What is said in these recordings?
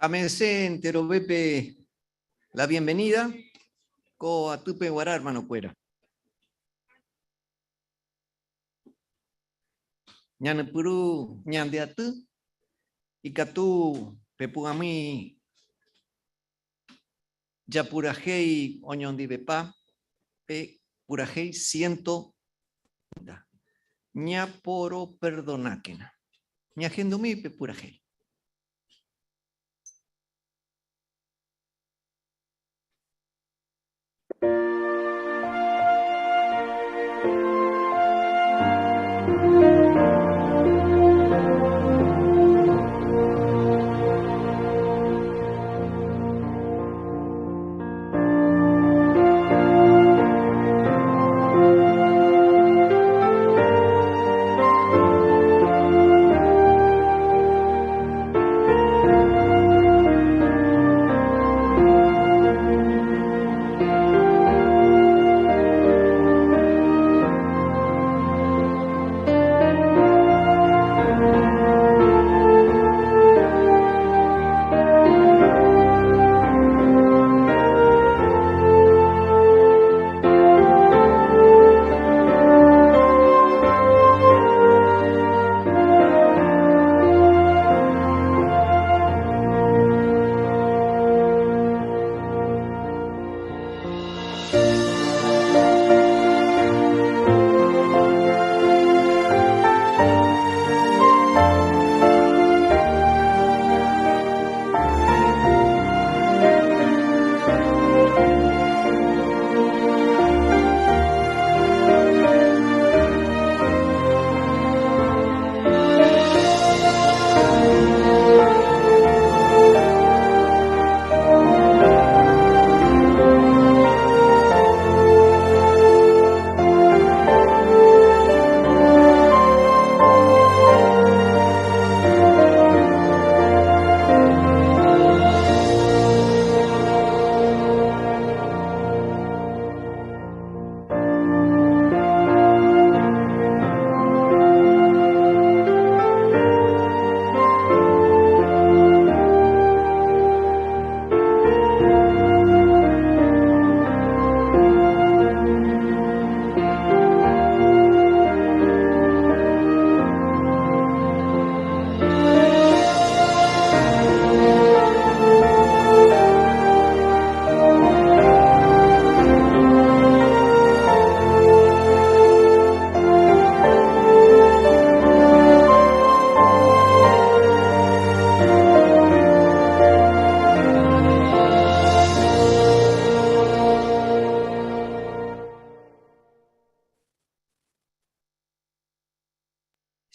Amense enterovépe la bienvenida ko atýpe guarã hermanokuéra. Ñanepyrũ ñande aty ikatu pepu'ãmi japurahéi oñondivepa pe purahéi ciento Ñaporoperdonákena. Ñahendumi pe purahéi.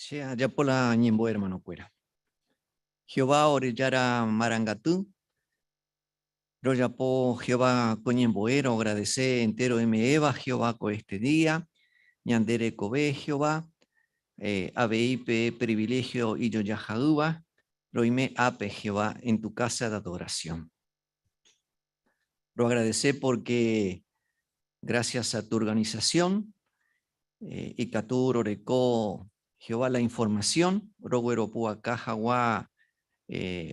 Che ajapo la ñembo'e hermanokuéra. Jehová ore Jára marangatu, rojapo Jehová ko ñembo'e, roagradece entero eme'ẽva Jehová ko este día, ñande rekove Jehová, avei pe privilegio ijojaha'ỹva, roime ápe Jehová en tu casa de adoración. Roagradece porque gracias a tu organización ikatu roreko Jehová la información rogueropu'aka hag̃ua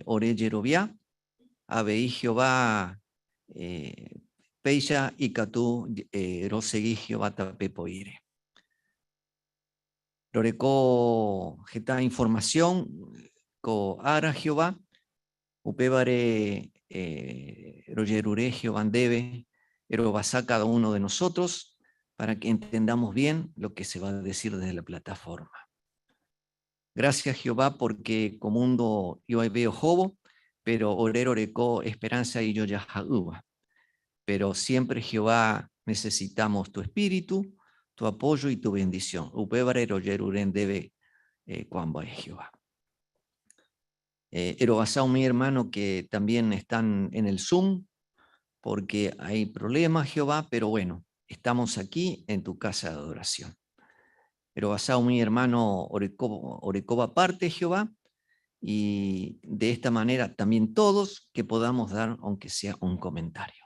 ore jerovia, avei Jehová péicha ikatu rosegi Jehová tape po'íre. Roreko heta información ko ára Jehová, Upévare Rojerure Jehová ndéve, erovasa cada uno de nosotros para que entendamos bien lo que se va a decir desde la plataforma. Gracias Jehová porque ko mundo ivaive ohóvo, pero ore roreko esperanza ijojaha'ỹva. Pero siempre Jehová necesitamos tu espíritu, tu apoyo y tu bendición. Upévare rojerure ndéve ko'ã mba'e Jehová. Erovasa umi hermano que también están en el Zoom, porque hay problemas, Jehová, pero bueno, estamos aquí en tu casa de adoración. Erovasa umi hermano orekóva parte, Jehová, y de esta manera también todos que podamos dar, aunque sea un comentario.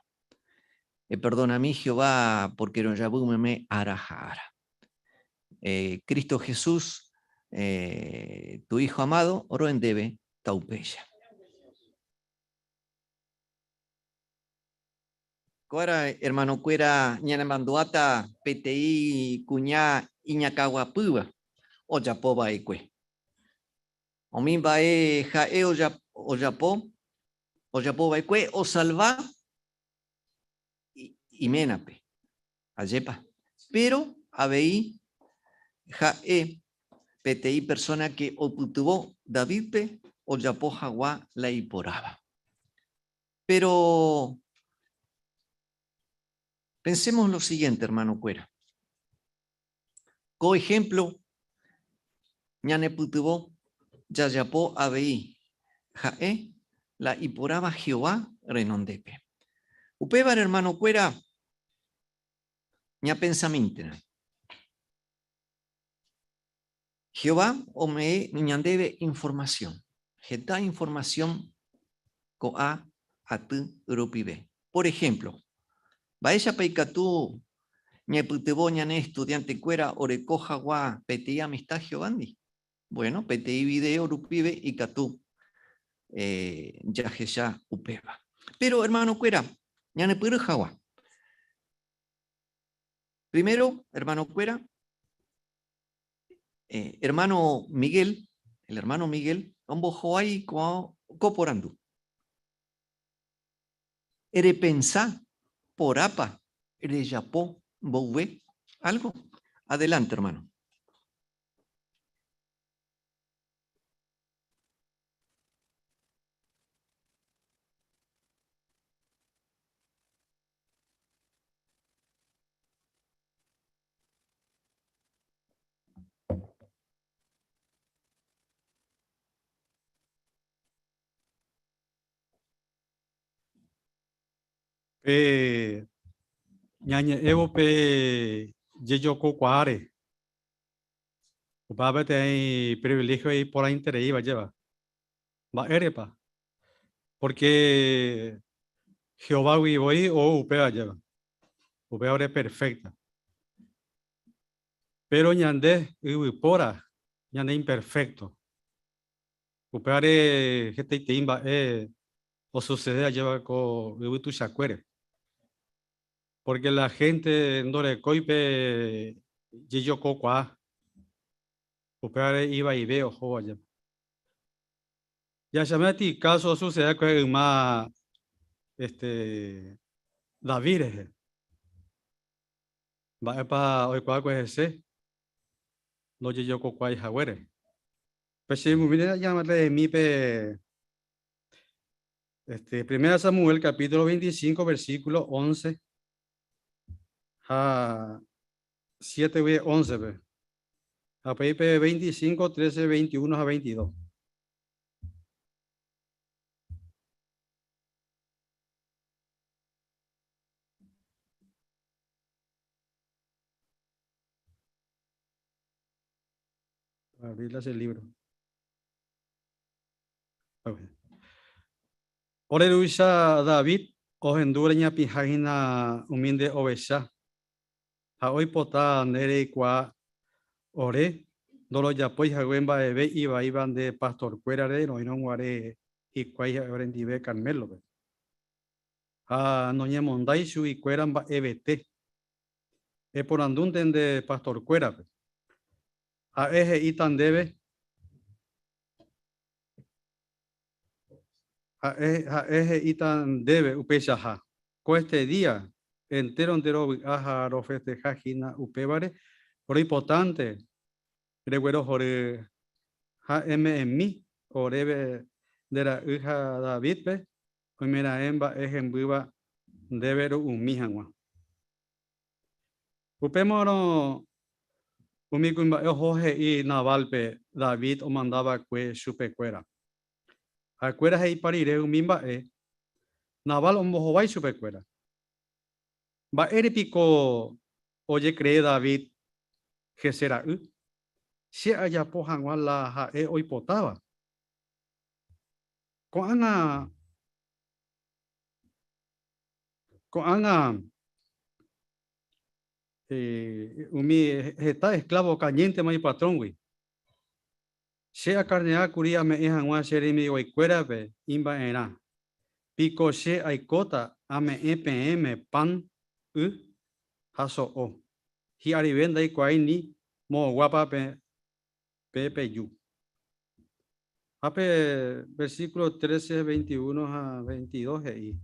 Perdona a mí, Jehová, porque rojavy meme ára ha ára. Cristo Jesús, tu Hijo amado, ro'e ndéve taupéicha. Ko ára hermanokuéra ñanemandu'áta peteĩ kuña iñakãguapýva ojapo va'ekue. Umi mba'e ha'e ojapo ojapo va'ekue osalva iménape. Ajépa? Péro avei ha'e peteĩ persóna ke oipytyvõ Davídpe ojapo hag̃ua la iporãva. Péro pensemos lo siguiente, ermanokuéra. Ko ehémplo ñanepytyvõ jajapo avei ha'e la iporãva Jehová renondépe. Upévare ermanokuéra ñapensamíntena. Jehová ome'ẽ ñandéve informasión, heta informasión ko'ã aty rupive. Por ehémplo, mba'éichapa ikatu ñaipytyvõ ñane estudiantekuéra oreko hag̃ua peteĩ amista Jehovándi? Buéno, peteĩ vidéo rupive ikatu jahecha upéva. Péro ermanokuéra, ñanepyry hag̃ua. Primero, ermanokuéra, Hermano Miguel, el hermano Miguel, ombohovái ko'ã ko porandu. Erepensa porãpa rejapo mboyve algo? Adelante, hermano. Pe ñañe'ẽvo pe jejokokuaáre, upéva peteĩ priviléhio iporãitereíva jeva. Mba'érepa? Pórke Jehovágui voi ou upéva jeva. Upéva ore perfecta. Péro ñande yvypóra ñane imperfecto. Upévare hetaitei mba'e osucede ajéva ko yvy tuichakuére. Porque la gente ndorekói pe jejokokuaa. Upévare ivaive ohóva ajépa. Jahechamíta káso osucede va'ekue yma este David rehe. Mba'épa oikuaa va'ekue hese ndojejokokuaái haguére. Pe che mumíre ñamarremi pe este Primera Samuel capítulo 25 versículo 11 ha 7 guie 11 pe. Ha upéi pe 25, 13, 21 ha 22. Abrirlas el libro. Ore ruvicha David ohendu reñapĩha hína umi nde ovecha, ha oipota nde reikuaa ore ndorojapói hague mba'eve ivaíva nde pastorkuérare roĩrõ guare hikuái ha'e orendive Carmélope. Ha noñemondái chuguikuéra mba'evete. Eporandúnte nde pastorkuérape. Ha'e he'íta ndéve. Ha'e, ha'e he'íta ndéve upeichaha. Koestedía, entéronte rovy'a ha rofesteha hína upévare, roipotánte reguerohory ha eme'ẽmi oréve nde ra'y ha Davídpe oimeraẽ mba'e hembýva ndéve ro'umi hag̃ua. Upémarõ umi kuimba'e oho he'i Nabálpe David omanda va'ekue chupekuéra. Ha'ekuéra he'ipa rire umi mba'e, Nabal ombohovái chupekuéra. Mba'ére piko ojekree David Jesé ra'y, che ajapo hag̃ua la ha'e oipotáva? Ko'ág̃a Ko'ág̃a umi heta esklávo okañéntema ipatróngui. Che akarnea kuri ame'ẽ hag̃ua che rembiguaikuérape imba'erã. Piko che aikóta ame'ẽ peẽme pan, y ha so'o. Hi'arive ndaikuaái ni moõguápa pe peju. Ha pe versículo 13, 21 ha 22 he'i.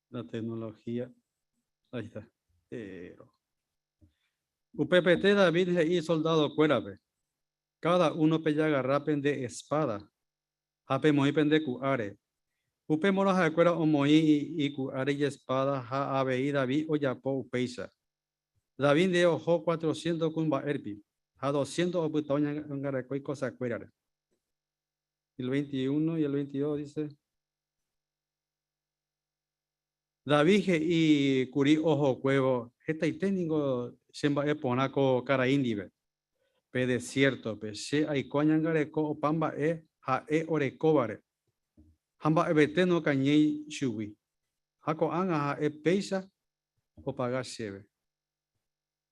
La tecnología. Ahí está. Pero. Upepete David he'i soldadokuérape, Káda uno pejagarra pende espáda ha pemoĩ pende ku'áre. Upémarõ ha'ekuéra omoĩ iku'áre ijespáda ha avei David ojapo upéicha. David ndive oho cuatrocientos kuimba'érupi ha doscientos opyta oñangareko ikosakuérare. El 21 y el 22 dice. David he'i kuri ohokuévo, Hetaite ningo che mba'e porã ko karai ndive, pe desiértope, che aiko añangareko opa mba'e ha'e orekóvare, ha mba'evete nokañéi chugui. Ha ko'ág̃a ha'e péicha opaga chéve.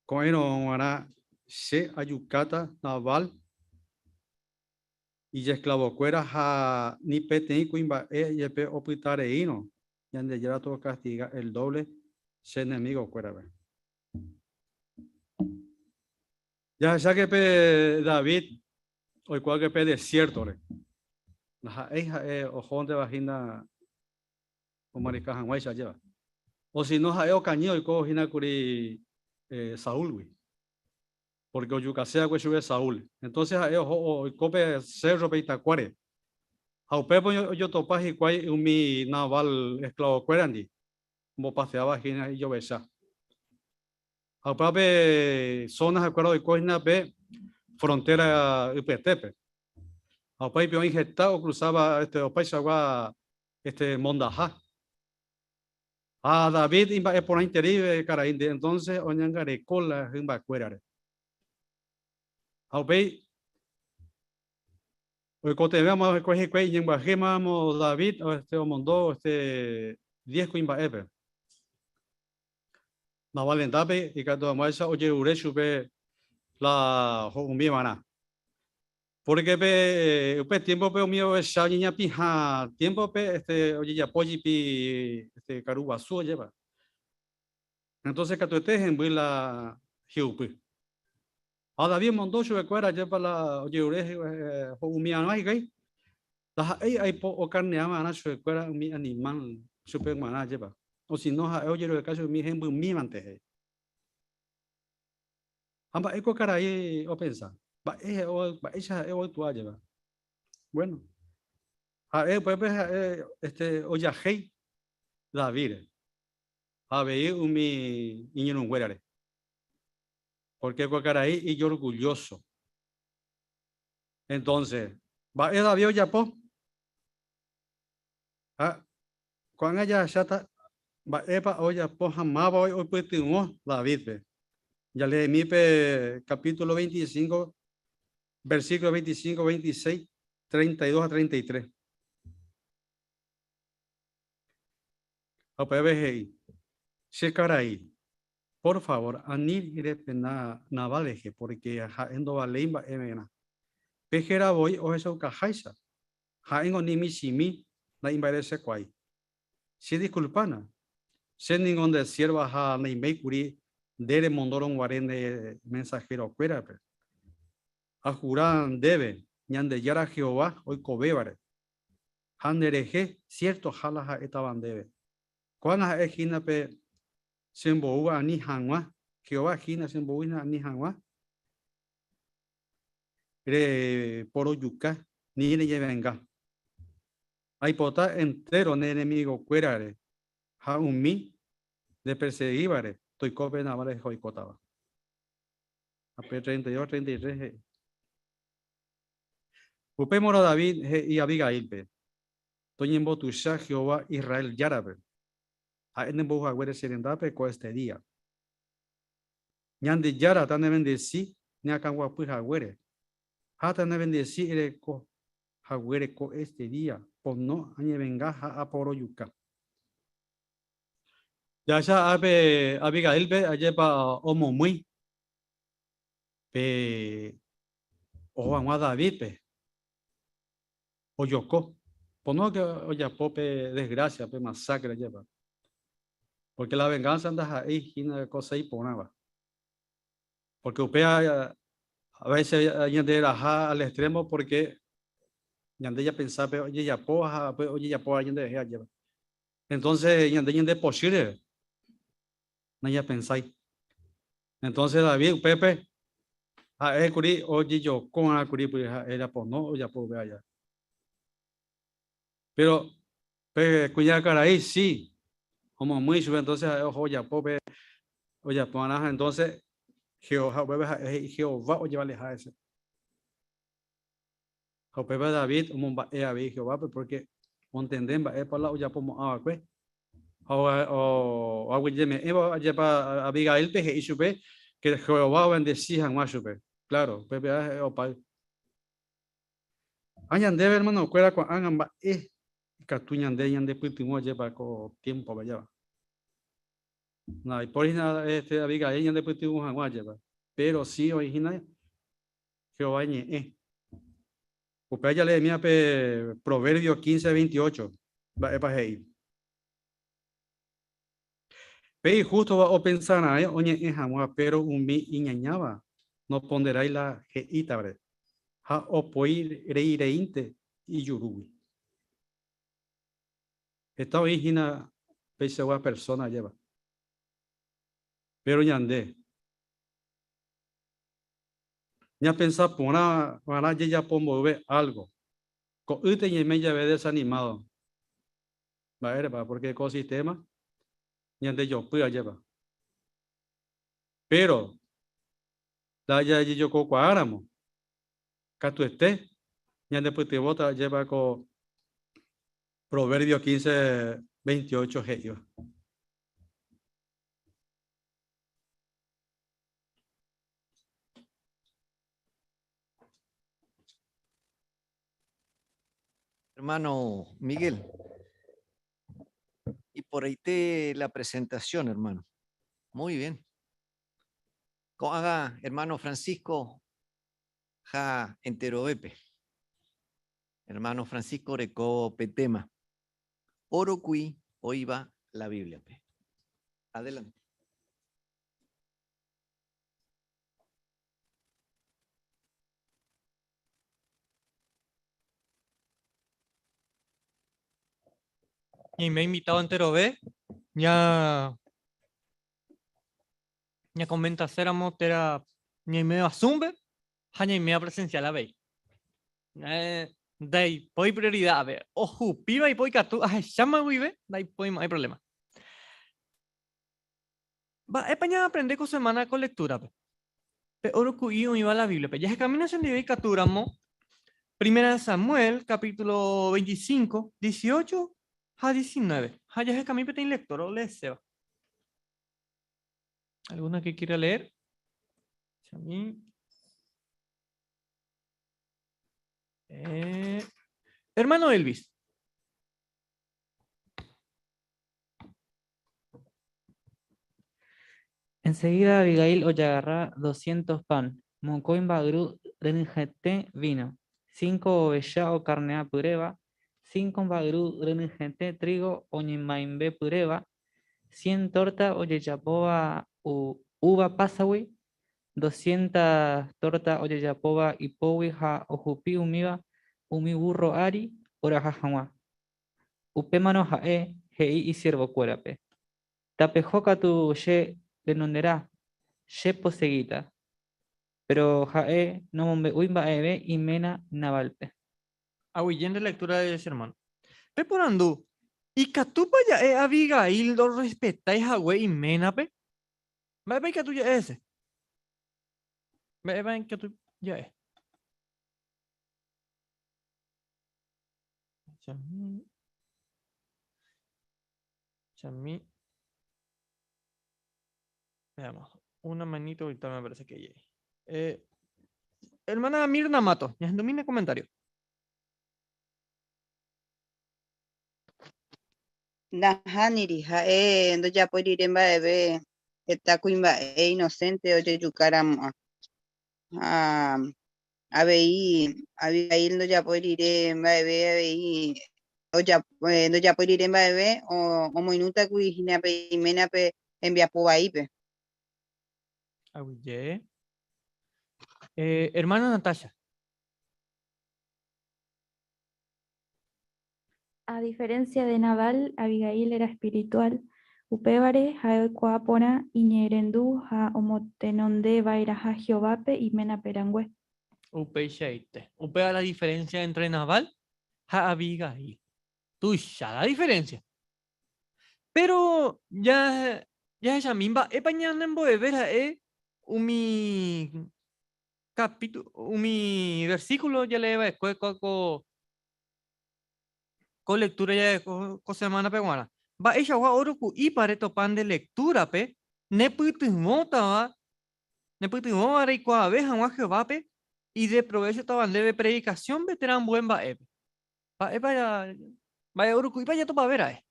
Ko'ẽrõ g̃uarã che ajukáta Nabal ijesklavokuéra ha ni peteĩ kuimba'e jepe opyta reírõ, Ñandejára tokastiga el dóvle che enemigokuérape. Jahecháke pe David oikuaáke pe desiértore, ndaha'éi ha'e ohónteva hína omarika hag̃uáicha ajéva. Osino ha'e okañy oiko hína kuri Saúlgui. Pórke ojukase va'ekue chupe Saúl. Entónse ha'e oho oiko pe sérrope itakuáre. Ha upépe ojotopa hikuái umi Nabal esklavokuérandi, ombopaseáva hína ijovecha. Ha upéva pe sóna ha'ekuéra oiko hína pe frontéra ypyetépe. Ha upéipe oĩ heta okrusáva este opaichagua este mondaha. Ha David imba'e porãiterei karaínte, entónse oñangareko la hymbakuérare. Ha upéi oikotevẽma hikuái hikuái iñembyahýmaramo David este omondo este diez kuimba'épe. Nabal rendápe ikatu hag̃uáicha ojerure chupe la ho'umiva'erã. Pórke pe upe tiémpope umi ovecha oñeñapĩha tiémpope este ojejapo jepi este karu guasu ojéva. Entonces katuete hemby la hi'upy. Ha David omondo chupekuéra ajépa la ojerure ho'umi'arã hikuái, ndaha'éi aipo okarnea va'erã chupekuéra umi animal chupe g̃uarã ajépa, osino ha'e ojerureka chupe umi hembymívante he'i. Ha mba'e ko karai opensa? Mba'e mba'éicha ha'e oykua jeva? Bueno, ha'e upépe ha'e este ojahéi Davídre ha avei umi iñirũnguérare, pórke ko karai ijorgullóso. Entonce, mba'e David ojapo? Ha ko'ág̃a jahecháta mba'épa ojapo ha máva oipytyvõ Davídpe. Jaleemi pe capítulo 25, versículo 25, 26, 32 ha 33. Ha upépe he'i, Che karai. Por favor, ani repena Nabal rehe, pórke ha'e ndovaléi mba'everã. Pe héra voi ohechaukaháicha, ha'éngo ni michĩmi naimba'eresekuaái. Che diskulpána, che ningo nde siérva ha naiméi kuri nde remondórõ guare ne mensaherokuérape. Ahura ndéve, Ñandejára Jehová oikovévare, ha nderehe siertoha la ha'étava ndéve. Ko'ág̃a ha'e hína pe chemboúva ani hag̃ua, Jehová hína chembou hína ani hag̃ua reporojuka ni reñevenga. Aipota entéro ne enemigokuérare ha umi ndepersegívare toiko pe Nabal rehe oikótava. Ha pe 32, 33 he'i. Upémarõ David he'i Abigaílpe, Toñembotuicha Jehová Israel Járape, ha'e nembou haguére che rendápe ko este día. Ñandejára tanevendesi neakãguapy haguére, ha tanevendesi ereko haguére ko este día pono añevenga ha aporojuka. Jahecha ápe Abigaílpe ajépa omomýi pe oho hag̃ua Davídpe. Ojoko. Pono que ojapo pe desgracia, pe masacre ajépa. Porque la venganza ndaha'éi hína cosa iporãva. Porque upéva a veces ñande raha al extremo porque ñande ñapensa pe ojejapo ha pe ojejapóva ñanderehe ajépa. Entonces ñande ñandepochy reve nañapensái. Entonces David upépe ha'e kuri ojejokó'arã kuri pyre ha'e rapono ojapo upe aja. Pero pe kuñakarai si omomýi chupe entonces ha'e oho ojapo pe ojapo'arã ha entonces Jehová upépe ha'e he'i Jehová ojevaleha hese. Ha upépe David omomba'e avei Jehovápe pórke ontende mba'épa la ojapomo'ã va'ekue. Ha oaguyjeme'ẽvo ajépa Abigaílpe he'i chupe ke Jehová ovendesi hag̃ua chupe. Kláro, upépe ha'e opáy. Ha ñandéve ermanokuéra ko'ág̃a mba'e ikatu ñande ñandepytyvõ ajépa ko tiémpope ajépa. Ndaipóri hína este Abigail ñandepytyvõ hag̃ua ajépa. Péro si oĩ hína Jehová ñe'ẽ. Upéva jaleemíva pe Proverbio 15, 28. Mba'épa he'i? Pe ihústova opensa raẽ oñe'ẽ hag̃ua, péro umi iñañáva noponderái la he'ítavare ha opoi rei reínte ijurúgui. Heta oĩ hína peichagua persóna ajépa. Péro ñande. Ñapensa porã va'erã jajapo mboyve álgo, ko'ýte ñaime jave desanimádo. Mba'érepa? Pórke ko sistéma ñandejopy ajépa. Péro ndajajejokokuaáramo, katuete ñandepytyvõta ajépa ko Proverbios 15, 28 he'íva. Hermano Miguel, y por ahí te la presentación, hermano. Muy bien. Ko'ágã, hermano Francisco ha enterovépe. Hermano Francisco oreko pe tema, Orokui oĩva la Biblia-pe. Adelante. Ñaime invitado enterove ña ñakomentaséramo térã ñaiméva Zoom-pe ha ñaiméva presencial avei. Ndaipói prioridad ave. Ohupíva ipo ikatu ahecháma guive ndaipói mo'ãi problema. Mba'épa ñaaprende ko semana ko lectura-pe? Pe óro ku'i oĩva la Biblia-pe. Jahekamína chendive ikatúramo Primera de Samuel, capítulo 25, 18 ha 19. Ha jahekami peteĩ lector oleeséva. ¿Alguna que quiera leer? Chami. Eh, hermano Elvis. Enseguida Abigail ojagarra doscientos pan, mokõi mba'yru renyhẽte vino, cinco ovecha okarnea pyréva, cinco mba'yru renyhẽte trigo oñemaimbe pyréva, cien torta ojejapóva úva pásagui, doscientas torta ojejapóva ipógui ha ohupi umíva umi vúrro ári oraha hag̃ua. Upémarõ ha'e he'i isiervokuérape, Tapeho katu che renonderã, che posegíta. Péro ha'e nomombe'úi mba'eve iména Nabálpe. Aguyje lectura de sermón. Peporandu, Ikatúpa ja'e Abigail ndorrespetái hague iménape? Mba'épa ikatu ja'e hese? Mba'épa ikatu ja'e? Chami. Veamos. Una manito ahorita me parece que hay ahí. Eh, hermana Mirna Mato, ñahendumína comentario. Nahániri, ha'e ndojapói rire mba'eve heta kuimba'e inocente ojejukaramo'ã. Ha avei Abigail ndojapói rire mba'eve avei ndojapói rire mba'eve omoirũtakuri hína pe iménape hembiapo vaípe. Aguyje. Eh, hermana Natasha. A diferencia de Nabal, Abigail era espiritual, upévare ha'e oikuaa porã iñe'ẽrendu ha omotenonde va'erãha Jehovápe iménape rangue. Upeichaite. Upéva la diferencia entre Nabal ha Abigail. Tuicha la diferencia. Péro jahechami mba'épa ñanembo'eve ra'e umi capítulo, umi versículo jalee va'ekue ko Ko lectura ja'e ko semana-pe g̃uarã. Mba'eichagua óro ku'ípa retopa nde lectura-pe nepytyvõtava nepytyvõva reikuaave hag̃ua Jehovápe ideprovéchotava ndéve predikasiónpe térã ambue mba'épe? Mba'épa mba'e óro ku'ípa jatopave ra'e?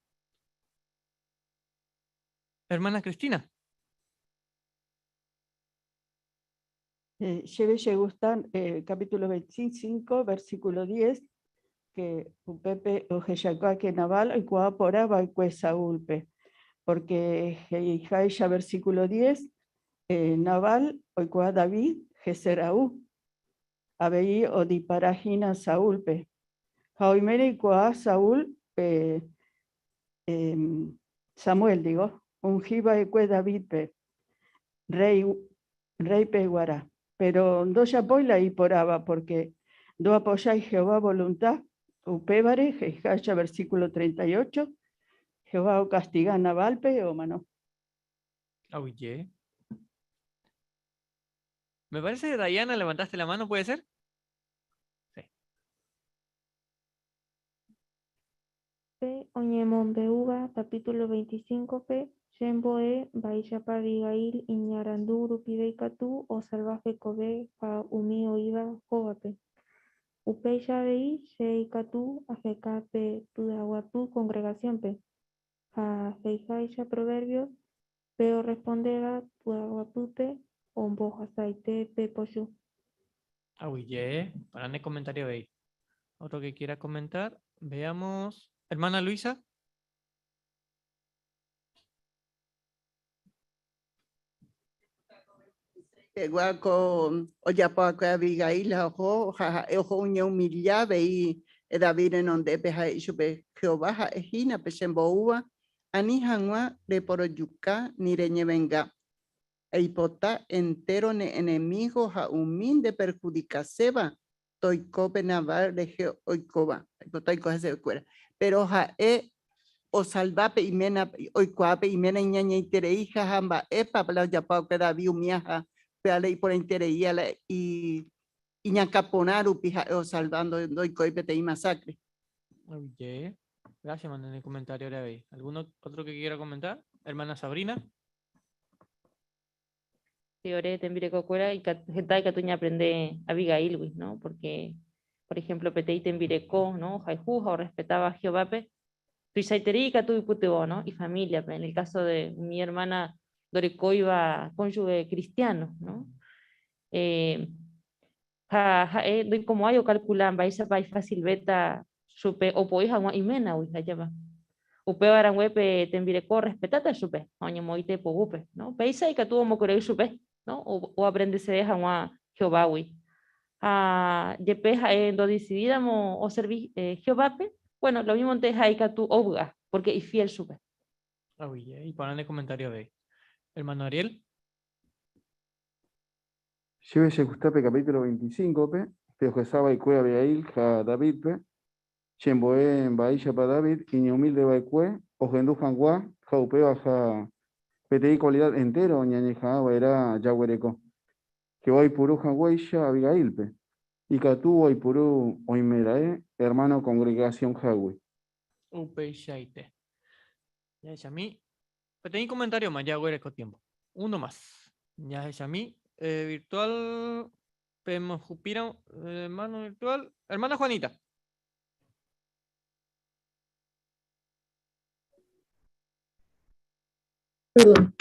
Hermana Cristina. Chéve chegusta capítulo 25, versículo 10, que upépe ohechakuaa que Nabal oikuaa porã va'ekue Saúlpe, porque he'iháicha versículo 10, Nabal oikuaa David Jesé ra'y, avei odipara hína Saúlpe. Ha oimérõ oikuaa Saúl pe Samuel, digo, oungi va'ekue Davídpe rréi rréipe guarã. Péro ndojapói la iporãva pórke ndoapojái Jehová volunta, upévare he'iháicha versíkulo 38, Jehová okastiga Nabálpe omano. Aguyje. Me parece que Dayana levantaste la mano, ¿puede ser? Sí. Pe oñemombe'úva capítulo 25-pe che mbo'e mba'éichapa Abigail iñarandu rupive ikatu osalva hekove ha umi oĩva hógape. Upéicha avei che ikatu aheka pe py'aguapy kongregasiónpe. Ha he'iháicha Proverbios, pe orrespondéva py'aguapýpe ombohasaite pe pochy. Aguyje, para ne comentario avei. Otro que quiera comentar, veamos. Hermana Luisa. Pegua ko ojapo va'ekue Abigail ha oho ha ha'e oho oñeumilla avei David renondépe ha he'i chupe, Jehová ha'e hína pe chemboúva ani hag̃ua reporojuka ni reñevenga. Eipota entéro ne enemígo ha umi ndeperhudikaséva toiko pe Nabal rehe oikóva, aipota oiko hesevekuéra. Péro ha'e osalva pe iména, oikuaa pe iména iñañaitereiha ha mba'épa la ojapo va'ekue David umía ha upéva la iporãitereía la iñakã porã rupi ha'e osalva ndoikói peteĩ masacre. Oye, gracias, manden el comentario ahora ahí. ¿Alguno otro que quiera comentar? Hermana Sabrina. Sí, ore tembirekokuéra heta ikatu ñaaprende Abigaílgui, no? Porque, por ejemplo, peteĩ tembireko, no? Ohayhu ha orrespetáva Jehovápe, tuichaiterei ikatu oipytyvõ, no? Ifamíliape. En el caso de umi hermana Ndorekóiva cónyuge cristiano, no? Eh, ha ha'e ndoikomo'ãi okalkula mba'éichapa ifasilvéta chupe opoi hag̃ua iménagui, ajépa. Upéva rangue pe tembireko orrespetáta chupe ha oñemoĩta ipoguýpe, no? Péicha ikatu omokyre'ỹ chupe, no? Oaprendeseve hag̃ua Jehovágui. Ha jepe ha'e ndodesidíramo oservi Jehovápe, bueno, lomímonte ha'e ikatu ovy'a, pórke ifiél chupe. Aguyje, iporã ne comentario avei. Hermano Ariel. Chéve chegusta pe capítulo 25-pe, pe ohesava'ekue Abigail ha David-pe, chembo'e mba'éichapa David iñehumilde va'ekue ohendu hag̃ua ha upéva ha peteĩ cualidad entero ñañeha'ãva'erã jaguereko. Jehová oipuru haguéicha Abigail-pe, ikatu oipuru oimeraẽ hermano congregación-hágui. Upeichaite. Jahechami peteĩ comentario más, jaguereko tiempo. Uno más. Jahechami eh, virtual pemojupíramo hermano virtual. Hermana Juanita. Perdón.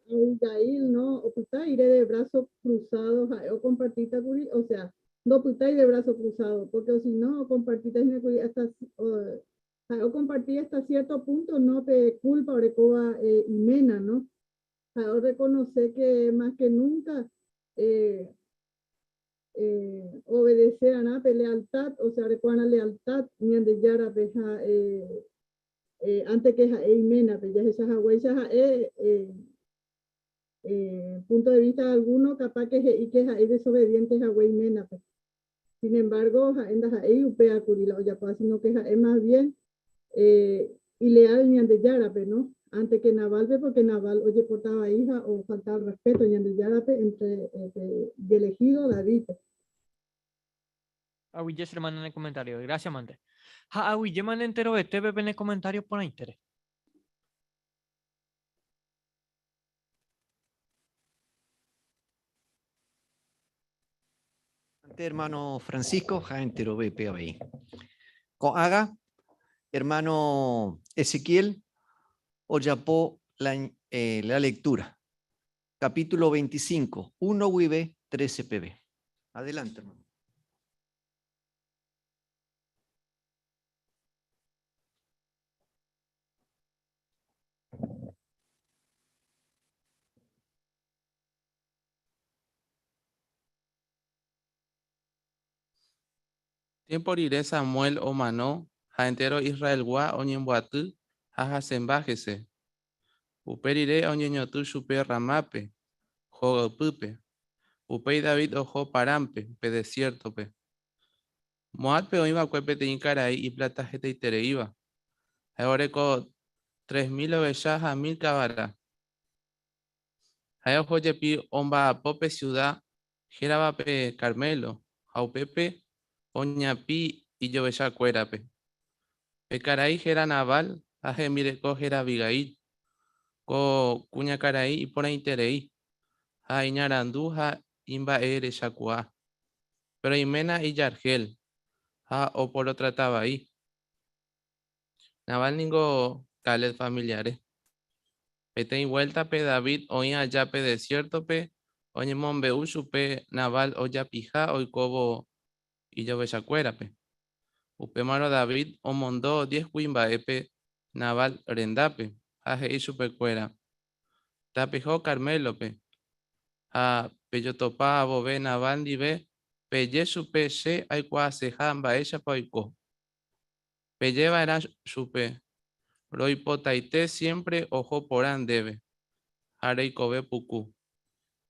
Abigail, no, opyta ire de brazo cruzado, ha'e okompartíta kuri, o sea, ndopytái de brazo cruzado, porque o si no okompartíta hína kuri hasta, ha'e okomparti hasta cierto punto, no, pe culpa orekóva iména, no. Ha'e orreconoce que más que nunca obedece arã pe lealtad, o sea, oreko arã lealtad Ñandejárape ha ante que ha'e iménape, jahecha haguéicha ha'e punto de vista alguno capaz que he'i que ha'e desobediente hague iménape. Sin embargo, ha'e ndaha'éi upéva kuri la ojapóva, sino que ha'e más bien ileal Ñandejárape, no? Ante que Nabalpe, porque Nabal ojeporta vai ha ofalta al respeto Ñandejárape entre pe ielegido Davídpe. Aguyje che hermana ne comentario. Gracias mante. Ha aguyje mante enterovetépe pene comentario porãitére. Ante hermano Francisco ha enterovépe avei. Ko'ágã hermano Ezequiel ojapo la, eh, la lectura. Capítulo 25, 1 guive 13 peve. Adelante, hermano. Tiémpo rire Samuel omano ha entéro Israelgua oñemboaty ha hasẽmba hese. Upe rire oñeñotỹ chupe Ramápe, hogaypýpe. Upéi David oho Paránpe, pe desiértope. Moábpe oĩ va'ekue peteĩ karai ipláta hetaitereíva. Ha'e oreko 3000 ovecha ha mil kavara. Ha'e oho jepi omba'apo pe siuda héravape Carmelo, ha upépe oñapi ijovecha kuérape. Pe karai héra Nabal ha hembireko héra Abigail. Ko kuñakarai iporãiterei, ha iñarandu ha imba'erechakuaa. Péro iména ijarhél ha oporotrata vai. Nabal ningo Caleb familiare. Peteĩ vuéltape David oĩ aja pe desiértope oñemombe'u chupe Nabal ojapiha oikóvo ijovechakuérape. Upémarõ David omondo diez kuimba'épe Nabal rendápe ha he'i chupekuéra, Tapeho Carmélope, ha pejotopa vove Nabal ndive peje chupe che aikuaaseha mba'éichapa oiko. Peje va'erã chupe, Roipotaite siémpre oho porã ndéve ha reikove puku.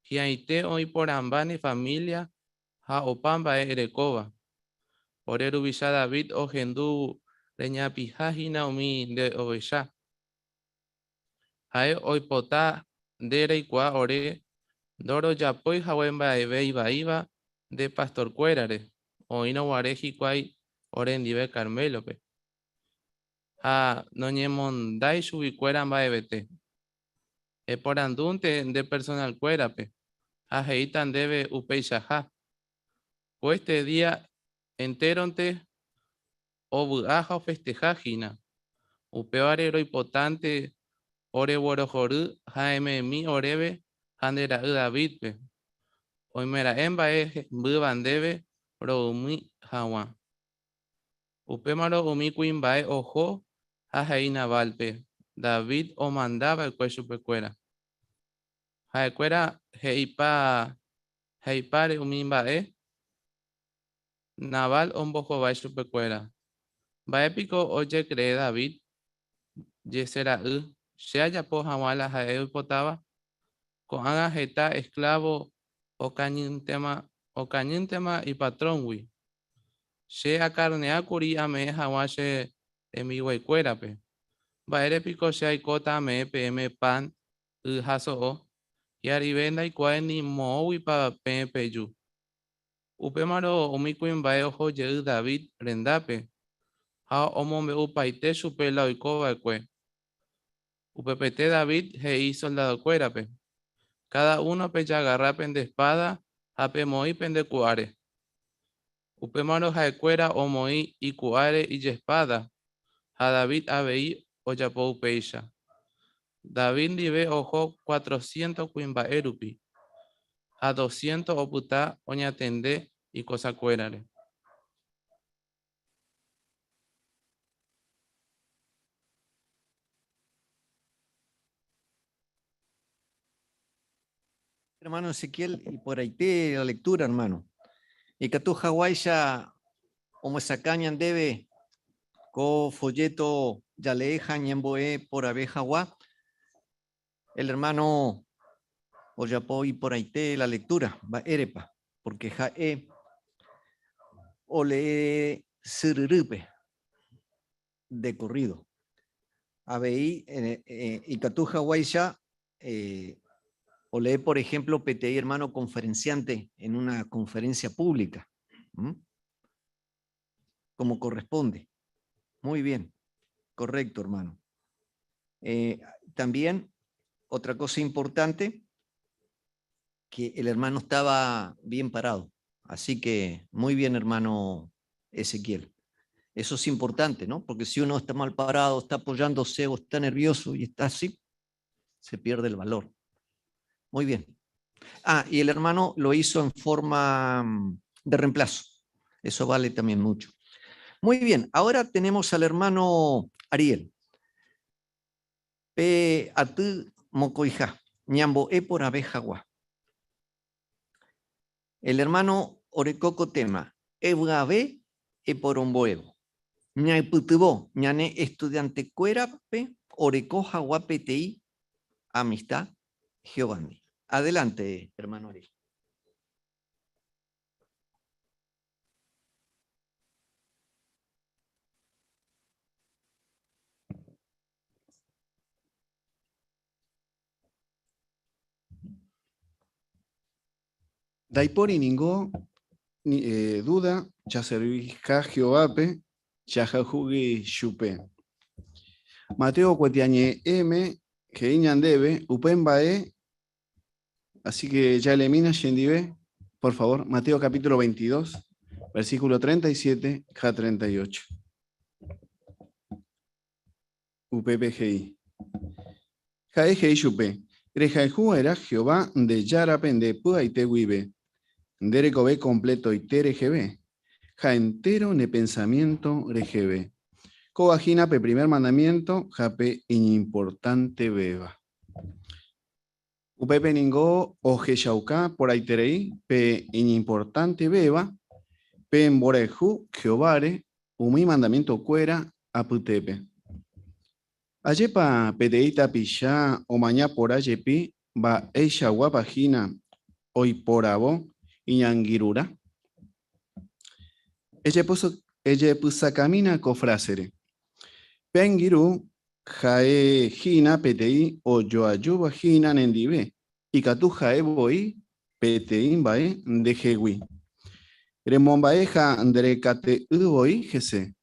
Hi'ãite oĩ porãmba ne família ha opa mba'e erekóva. Ore ruvicha David ohendu reñapiha hína umi nde ovecha. Ha'e oipota nde reikuaa ore ndorojapói hague mba'eve ivaíva nde pastorkuérare, oĩrõ guare hikuái ore ndive Carmélope. Ha noñemondái chuguikuéra mba'evete. Eporandúnte nde personalkuérape ha he'íta ndéve upeichaha. Ko este día entéronte ovy'a ha ofesteha hína. Upévare roipotánte. Oreguerohory ha eme'ẽmi oréve ha nde ra'y Davídpe, oimera'e mba'e hembýva ndéve ro'ymi haguã. Upémarõ umi kuimba'e oho ha he'i Nabálpe, David omanda va'ekue chupekuéra. Ha'ekuéra he'ipa he'ipáre umi mba'e, Nabal ombohovái chupekuéra, Mba'e piko ojekree David, Jesé ra'y, che ajapo hag̃ua la ha'e oipotáva? Ko'ág̃a heta esklávo okañýntema ipatróngui. Che akarnea kuri ame'ẽ hag̃ua che rembiguaikuérape. Mba'ére piko che aikóta ame'ẽ peẽme pan, y ha so'o? Hi'arive ndaikuaái ni moõguipa peẽ peju. Upémarõ umi kuimba'e oho jey David rendápe ha omombe'upaite chupe la oiko va'ekue. Upepete David he'i isoldadokuérape, Káda uno pejagarra pende espáda ha pemoĩ pende ku'áre. Upémarõ ha'ekuéra omoĩ iku'áre ijespáda, ha David avei ojapo upéicha. David ndive oho cuatrocientos kuimba'e rupi, ha doscientos opyta oñatende ikosakuérare. Hermano Ezequiel, y por ahí la lectura, hermano. Ikatu haguáicha omyesakã ñandéve ko folleto jaleeha ñembo'e porãve hagua, el hermano ojapo iporãite la lectura. Mba'érepa? Porque ha'e olee syryrýpe de corrido. Avei ikatu haguáicha olee, por ejemplo, peteĩ hermano conferenciante en una conferencia pública, como corresponde. Muy bien, correcto, hermano. También, otra cosa importante, que el hermano estaba bien parado. Así que, muy bien, hermano Ezequiel. Eso es importante, ¿no? Porque si uno está mal parado, está apoyándose o está nervioso y está así, se pierde el valor. Muy bien. Ah, y el hermano lo hizo en forma de reemplazo. Eso vale también mucho. Muy bien, ahora tenemos al hermano Ariel. Pe aty mokõiha, ñambo'e porãve hagua. El hermano oreko ko tema, Evy'ave eporombo'évo. Ñaipytyvõ ñane estudiantekuérape oreko hagua peteĩ amista Jehovándi. Adelante, hermano Ariel. Ndaipóri ningo dúda jaserviha Jehovápe jahayhúgui chupe. Mateo kuatiañe'ẽme he'i ñandéve upe mba'e, así que jaleemína chendive, por favor, Mateo capítulo 22, versículo 37 ha 38. Upépe he'i. Ha'e he'i chupe, Rehayhu va'erã Jehová nde Járape nde py'aite guive, nde rekove kompletoite reheve, ha entéro ne pensamiénto reheve. Kóva hína pe primer mandamiénto ha pe iñimportantevéva. Upépe ningo ohechauka porãiterei pe iñimportantevéva pe mborayhu Jehováre umi mandamientokuéra apytépe. Ajépa peteĩ tapicha omaña porã jepi mba'eichaguápa hína oiporavo iñangirũrã? Ejepysakamína ko frásere. Pe angirũ ha'e hína peteĩ ojoajúva hína nendive, ikatu ha'e voi peteĩ mba'e ndehegui. Remomba'e ha nderekate'ỹ voi hese.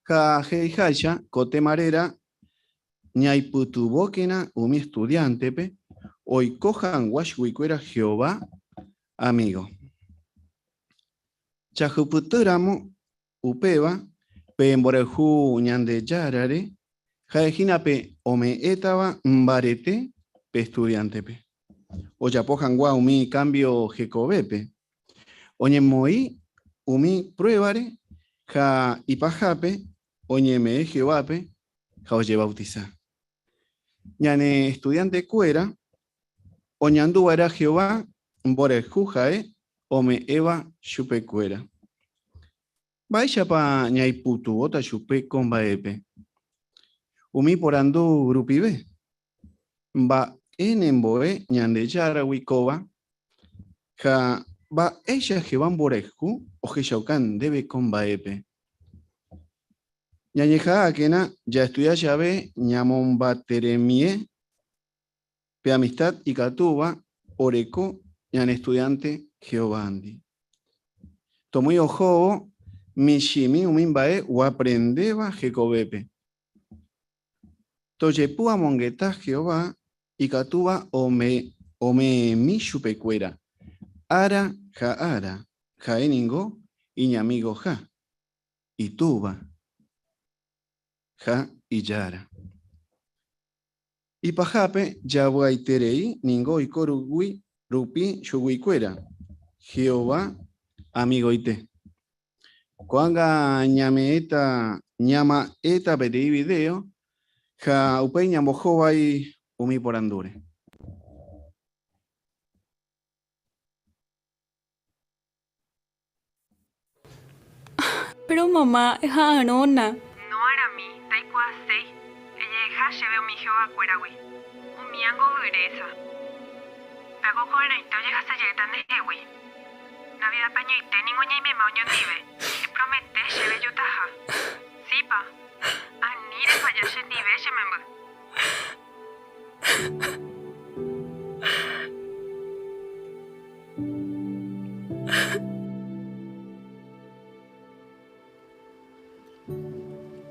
Ha he'iháicha ko téma réra ñaipytyvõkena umi estudiántepe oiko hag̃ua chuguikuéra Jehová amígo. Jahupytýramo upéva pe mborayhu Ñandejárare. Ha'e hína pe ome'ẽtava mbarete pe estudiántepe, ojapo hag̃ua umi kámbio hekovépe, oñemoĩ umi pruévare ha ipahápe oñeme'ẽ Jehovápe ha ojevautisa. Ñane estudiantekuéra oñandu va'erã Jehová mborayhu ha'e ome'ẽva chupekuéra. Mba'éichapa ñaipytyvõta chupe ko mba'épe? Umi porandu rupive. Mba'e nembo'e Ñandejáragui kóva? Ha mba'éicha Jehová mborayhu ohechauka ndéve ko mba'épe? Ñañeha'ãkena jaestudia jave ñamombateremie pe amistad ikatúva oreko ñane estudiante Jehovándi. Tomoĩ ohóvo michĩmi umi mba'e oaprendéva hekovépe. Tojepu amongeta Jehová ikatúva ome'ẽmi chupekuéra ára ha ára, ha'e ningo iñamigoha. Itúva ha Ijára. Ipahápe javy'aiterei ningo oiko rugui rupi chuguikuéra, Jehová amigoite. Ko'ág̃a ñame'ẽta ñama'ẽta peteĩ vidéo ha upéi ñambohovái umi porandúre. Péro mama, eha'arõna. No arami, ndaikuaaséi. Ejeheja chéve umi Jehovakuéragui. Umíango vyrésa. Péako ko'ẽrõite ojehasa jeýta ndehegui. Navidad añoite ningo ñaimema oñondive. Epromete chéve jotaha. Sípa. Ani refalla chendive che memby.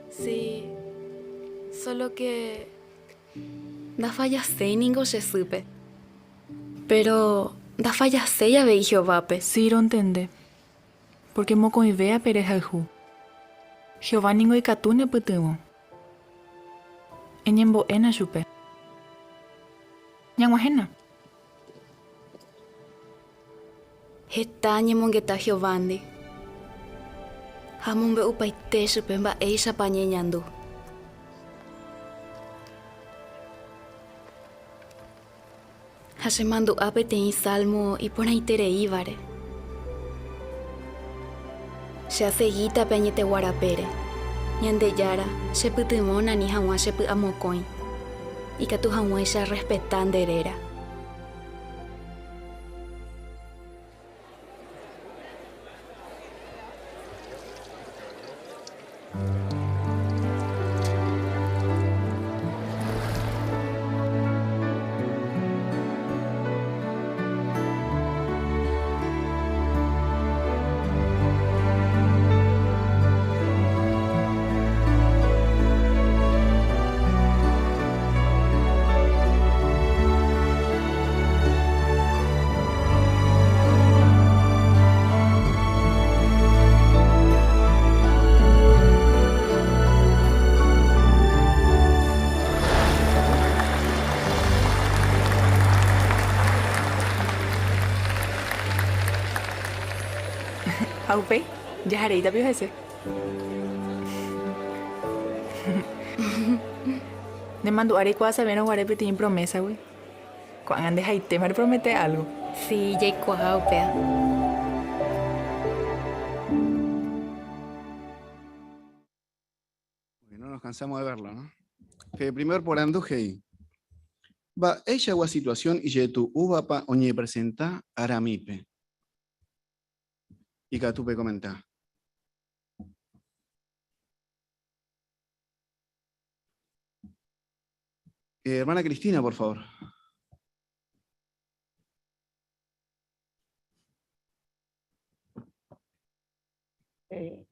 Sí, solo que ndafallaséi ningo che sýpe. Péro ndafallaséi avei Jehovápe. Sí, rontende. Pórke mokõivéape rehayhu. Jehová ningo ikatu nepytyvõ. Eñembo'éna chupe. Ñag̃uahẽna. Heta añemongeta Jehovándi ha amombe'upaite chupe mba'éichapa añeñandu. Ha chemandu'a peteĩ salmo iporãitereívare. Che asegíta pe añetegua rapére. Ñandejára, chepytyvõna ani hag̃ua chepy'amokõi, ikatu hag̃uáicha arrespeta nde réra. Ha upéi, jahareíta pio hese. Nemandu'a reikuaasavérõ guare peteĩ promésagui? Ko'ág̃a ndehaitéma repromete álgo. Si, jaikuaa upéva. Porque no nos cansamos de verlo, ¿no? Pe primer porandu he'i, Mba'eichagua situación ijetu'úvapa oñepresenta aramípe? Ikatu pekomenta. Eh, hermana Cristina, por favor. Eh,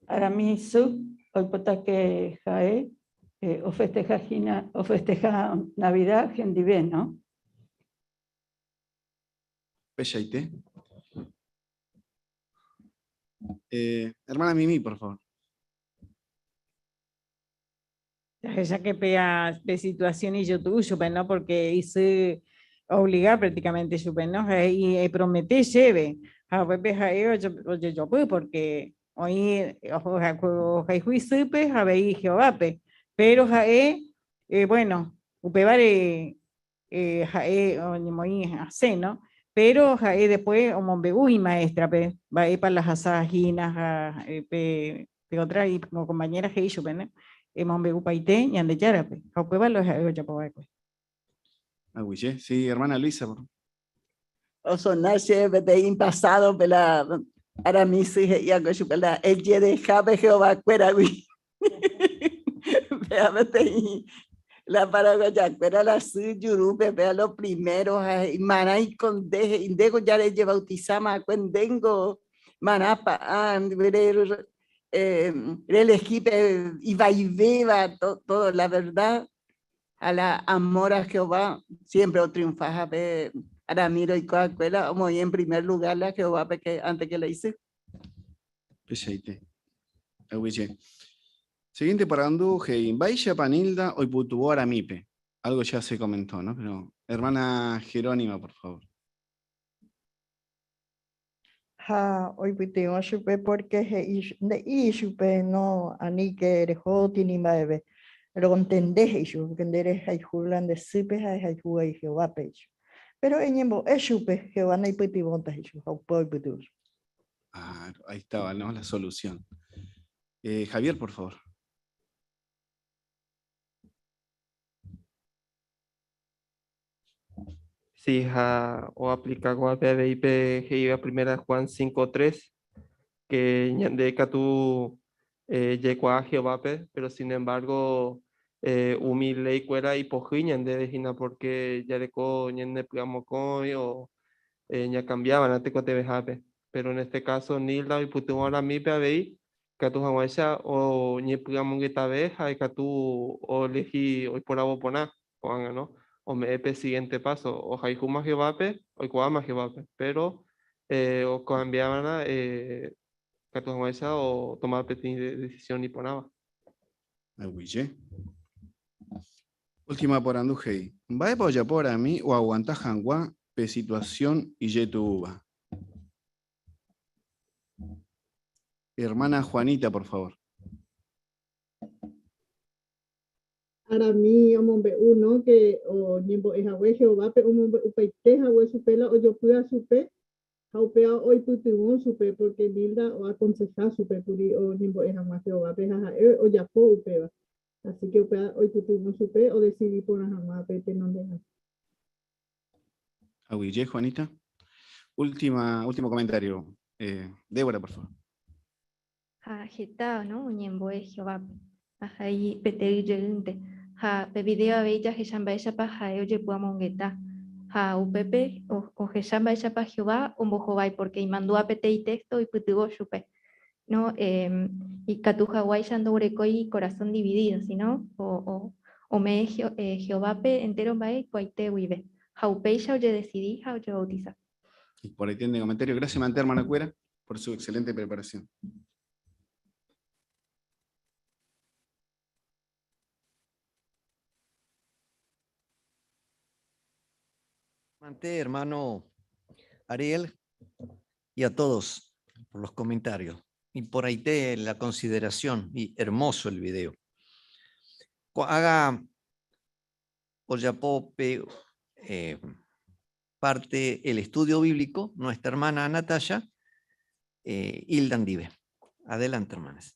Arami sy oipota ke ha'e eh, ofesteja hína, ofesteja Navidad hendive, no? Pechaite. Eh, hermana Mimi, por favor. Jahecha péa pe situación ijetu'u chupe, no? Porque isy obliga prácticamente chupe, no? Ha he'i epromete chéve. Ha upépe ha'e ojejopy porque oĩ ohayhu isýpe ha avei Jehovápe. Pero ha'e, bueno, upévare ha'e oñemoĩ asẽ, no? Pero ha'e después omombe'u imaéstrape mba'épa la hasa hína ha pe otra compañera he'i chupe, no? Emombe'upaite Ñandejárape. Ha upéva lo ha'e ojapo va'ekue. Aguyje. Sí, hermana Luisa. Por Osona chéve peteĩ pasado pe la Arami sy he'i va'ekue chupe la ejedeha pe Jehová kuéragui. Péa peteĩ la paraguayakuéra la sy jurúpe péa lo primero ha he'i marãiko nde he'i ndéko ja rejebautizama va'ekue ndéngo marãpa reelegi pe ivaivéva todo la verdad ha la amor a Jehová siempre otriunfa pe Arami roiko va'ekue la omoĩ en primer lugar la Jehovápe que antes que la isy. Pechaite. Aguyje. Siguiente porandu he'i, Mba'éichapa Nilda oipytyvõ Aramípe? Algo ya se comentó, ¿no? Pero, hermana Jerónima, por favor. Ha oipytyvõ chupe porque he'i nde'i chupe no aníke rehóti ni mba'eve. Rontende he'i chupe porque nde rehayhu la nde sýpe ha ehayhu avei Jehovápe he'i chupe. Pero eñembo'e chupe, Jehová neipytyvõta he'i chupe ha upe oipytyvõ chupe. Ah, ahí estaba, ¿no? La solución. Javier, por favor. Sí, ha oaplika ko'ápe avei pe he'íva primera Juan 5:3, que ñande katu jaikuaa Jehovápe, pero sin embargo umi léi kuéra ipohýi ñandéve hína porque jareko ñanepy'amokõi o ñakambiava'erã tekotevẽhápe. Pero en este caso Nilda oipytyvõ aramípe avei ikatu hag̃uáicha oñepy'amongetave ha ikatu oelehi oiporavo porã ko'ág̃a, no? Ome'ẽ pe siguiente paso, ohayhúma Jehovápe, oikuaáma Jehovápe, pero okambiava'erã ikatu hag̃uáicha otoma peteĩ decisión iporãva. Aguyje. Última porandu he'i, Mba'épa ojapo arami oaguanta hag̃ua pe situación ijetu'úva? Hermana Juanita, por favor. Arami omombe'u, no, que oñembo'e hague Jehovápe omombe'upaite hague chupe la ojopýva chupe ha upéva oipytyvõ chupe porque Nilda oakonseha chupe kuri oñembo'e hag̃ua Jehovápe ha ha'e ojapo upéva. Así que upéva oipytyvõ chupe odesidi porã hag̃ua pe tenonderã. Aguyje, Juanita. Última, último comentario. Débora, por favor. Ha heta, no, oñembo'e Jehovápe. Ha he'i peteĩ jeýnte. Ha pe vidéo avei jahecha mba'éichapa ha'e ojepy'amongeta. Ha upépe ohecha mba'éichapa Jehová ombohovái pórke imandu'a peteĩ téxto oipytyvõ chupe. No, ikatu haguáicha ndoguerekói ikorasõ dividído, síno ome'ẽ Jehovápe entéro mba'e ikuaite guive. Ha upéicha ojedesidi ha ojevautisa. Y por ahí tiene comentario. Gracias, Mante, hermana Cuera, por su excelente preparación. Mante, hermano Ariel, y a todos por los comentarios. Y por ahí te la consideración, y hermoso el video. Haga ojapo pe parte el estudio bíblico, nuestra hermana Natalia Hilda Ndive. Adelante, hermanas.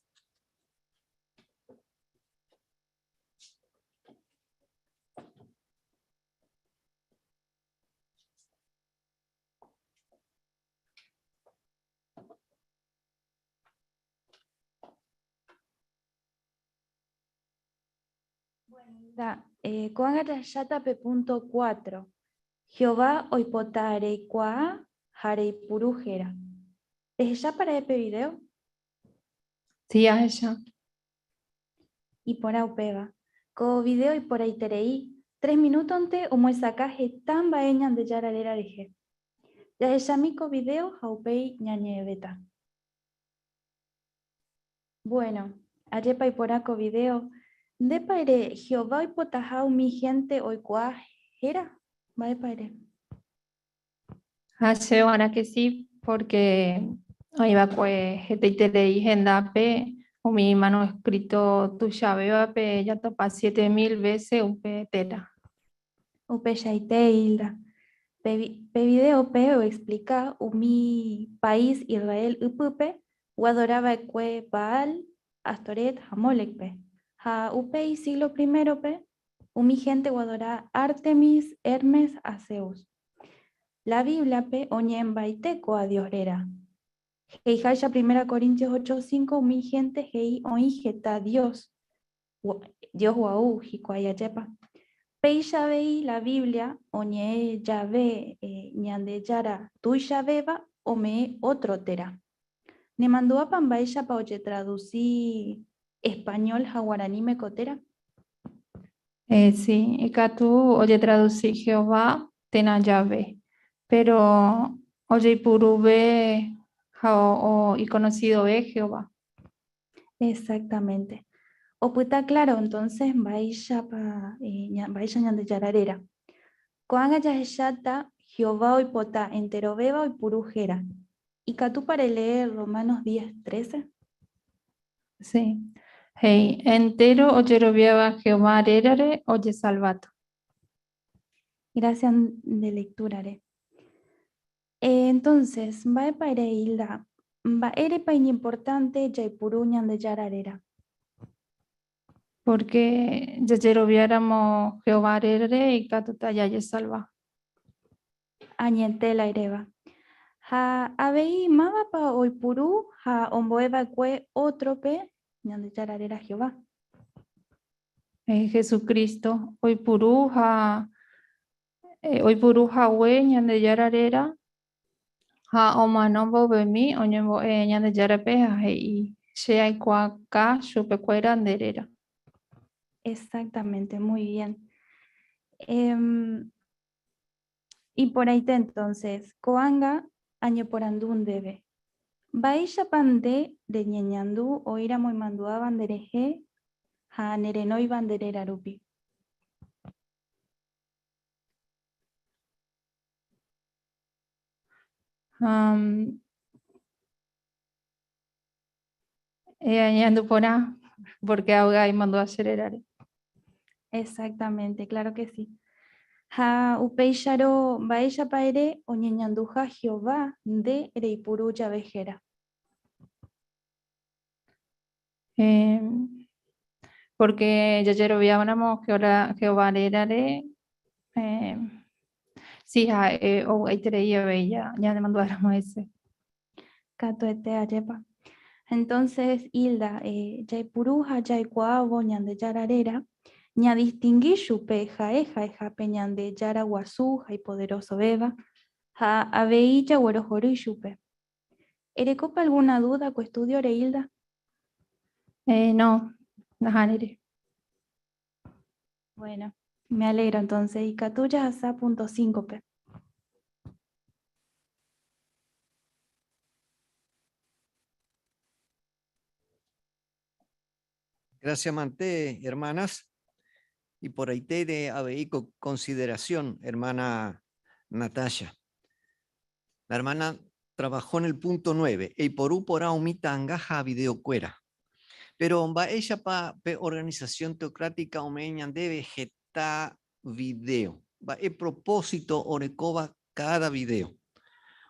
Ko'ág̃a jahecháta pe punto cuatro, Jehová oipota reikuaa ha reipuru héra. Rehechápa ra'e pe vidéo? Sí, ahecha. Iporã upéva. Ko vidéo iporãiterei, tres minútonte omyesakã heta mba'e Ñandejára réra rehe. Jahechami ko vidéo ha upéi ñañe'ẽvéta. Bueno, ajépa iporã ko video. Ndépa ere Jehová oipotaha umi hénte oikuaa héra? Mba'épa ere? Ha chéve g̃uarã que sí, porque oĩ va'ekue hetaiterei hendápe umi manuscrito tuichavévape jatopa 7000 vése upe téra. Upeichaite Hilda. Pe, pe vidéope oexplika umi país Israel ypýpe oadora va'ekue Baal, Astoret ha Mólekpe. Ha upéi síglo primérope umi hénte oadora Ártemis, Hermes ha Zeus. La Bíbliape oñe'ẽmbaite ko'ã dios réra. He'iháicha Primera Corintios 8:5 umi hénte he'i oĩ heta dios, Dios gua'u hikuái ajépa. Péicha avei la Biblia oñe'ẽ jave Ñandejára tuichavéva ome'ẽ ótro térã. Nemandu'ápa mba'éichapa ojetradusi español ha guaraníme ko téra? Si, ikatu ojetradusi Jehová térã Yahvé, péro ojeipuruve ha ikonosidove Jehová. Exactamente. Opyta claro entonces mba'éichapa mba'éicha Ñandejára réra. Ko'ág̃a jahecháta Jehová oipota enterovéva oipuru héra. Ikatúpa relee Romanos 10:13? Sí. He'i, Entéro ojeroviáva Jehová rérare ojesalváta. Gracias nde lectura-re. Entonces, mba'épa ere Hilda, mba'érepa iñimportánte jaipuru Ñandejára réra? Pórke jajeroviáramo Jehová rérare ikatúta jajesalva. Añete la eréva. Ha avei mávapa oipuru ha ombo'e va'ekue ótrope Ñandejára réra Jehová? Jesucristo oipuru ha Oipuru hague Ñandejára réra ha omano mboyvemi oñembo'e Ñandejárape ha he'i, Che aikuaauka chupekuéra nde réra. Exactamente, muy bien. Iporãite entonces, ko'ág̃a añeporandu ndéve, Mba'éichapa nde reñeñandu oĩramo imandu'áva nderehe ha nerenóiva nde réra rupi? Añandu porã, porque avy'a imandu'a che rérare. Exactamente, claro que sí. Ha upéicharõ, mba'éichapa ere oñeñanduha Jehová nde reipuru jave héra? Porque jajeroviáramo Jehová rérare, si ha'e ovy'aiterei avei ñanemandu'áramo hese. Katuete ajépa. Entonces, Hilda, jaipuru ha jaikuaávo Ñandejára réra, ñadistingui chupe ha'e ha'eha pe Ñandejára guasu ha ipoderosovéva, ha avei jaguerohory chupe. Erekópa alguna duda ko estudiore, Hilda? No, nahániri. Bueno, me alegro entonces. Ikatu jahasa punto 5-pe. Gracias mante, hermanas. Y por ahí te de avei consideración, hermana Natasha. La hermana trabajó en el punto 9. Eiporu porã umi ta'anga ha videokuéra. Pero mba'éichapa pe organización teocrática ome'ẽ ñandéve heta video. Mba'e propósito orekóva cada video.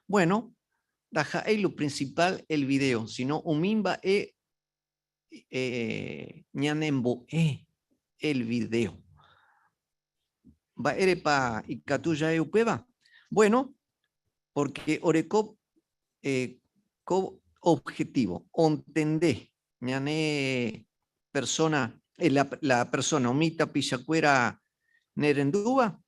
Bueno, ndaha'éi lo principal el video, sino umi mba'e ñanembo'e el video. Mba'érepa ikatu ja'e upéva? Bueno, porque oreko ko objetivo, ontende ñane persona, la, la persona umi tapichakuéra nerendúva,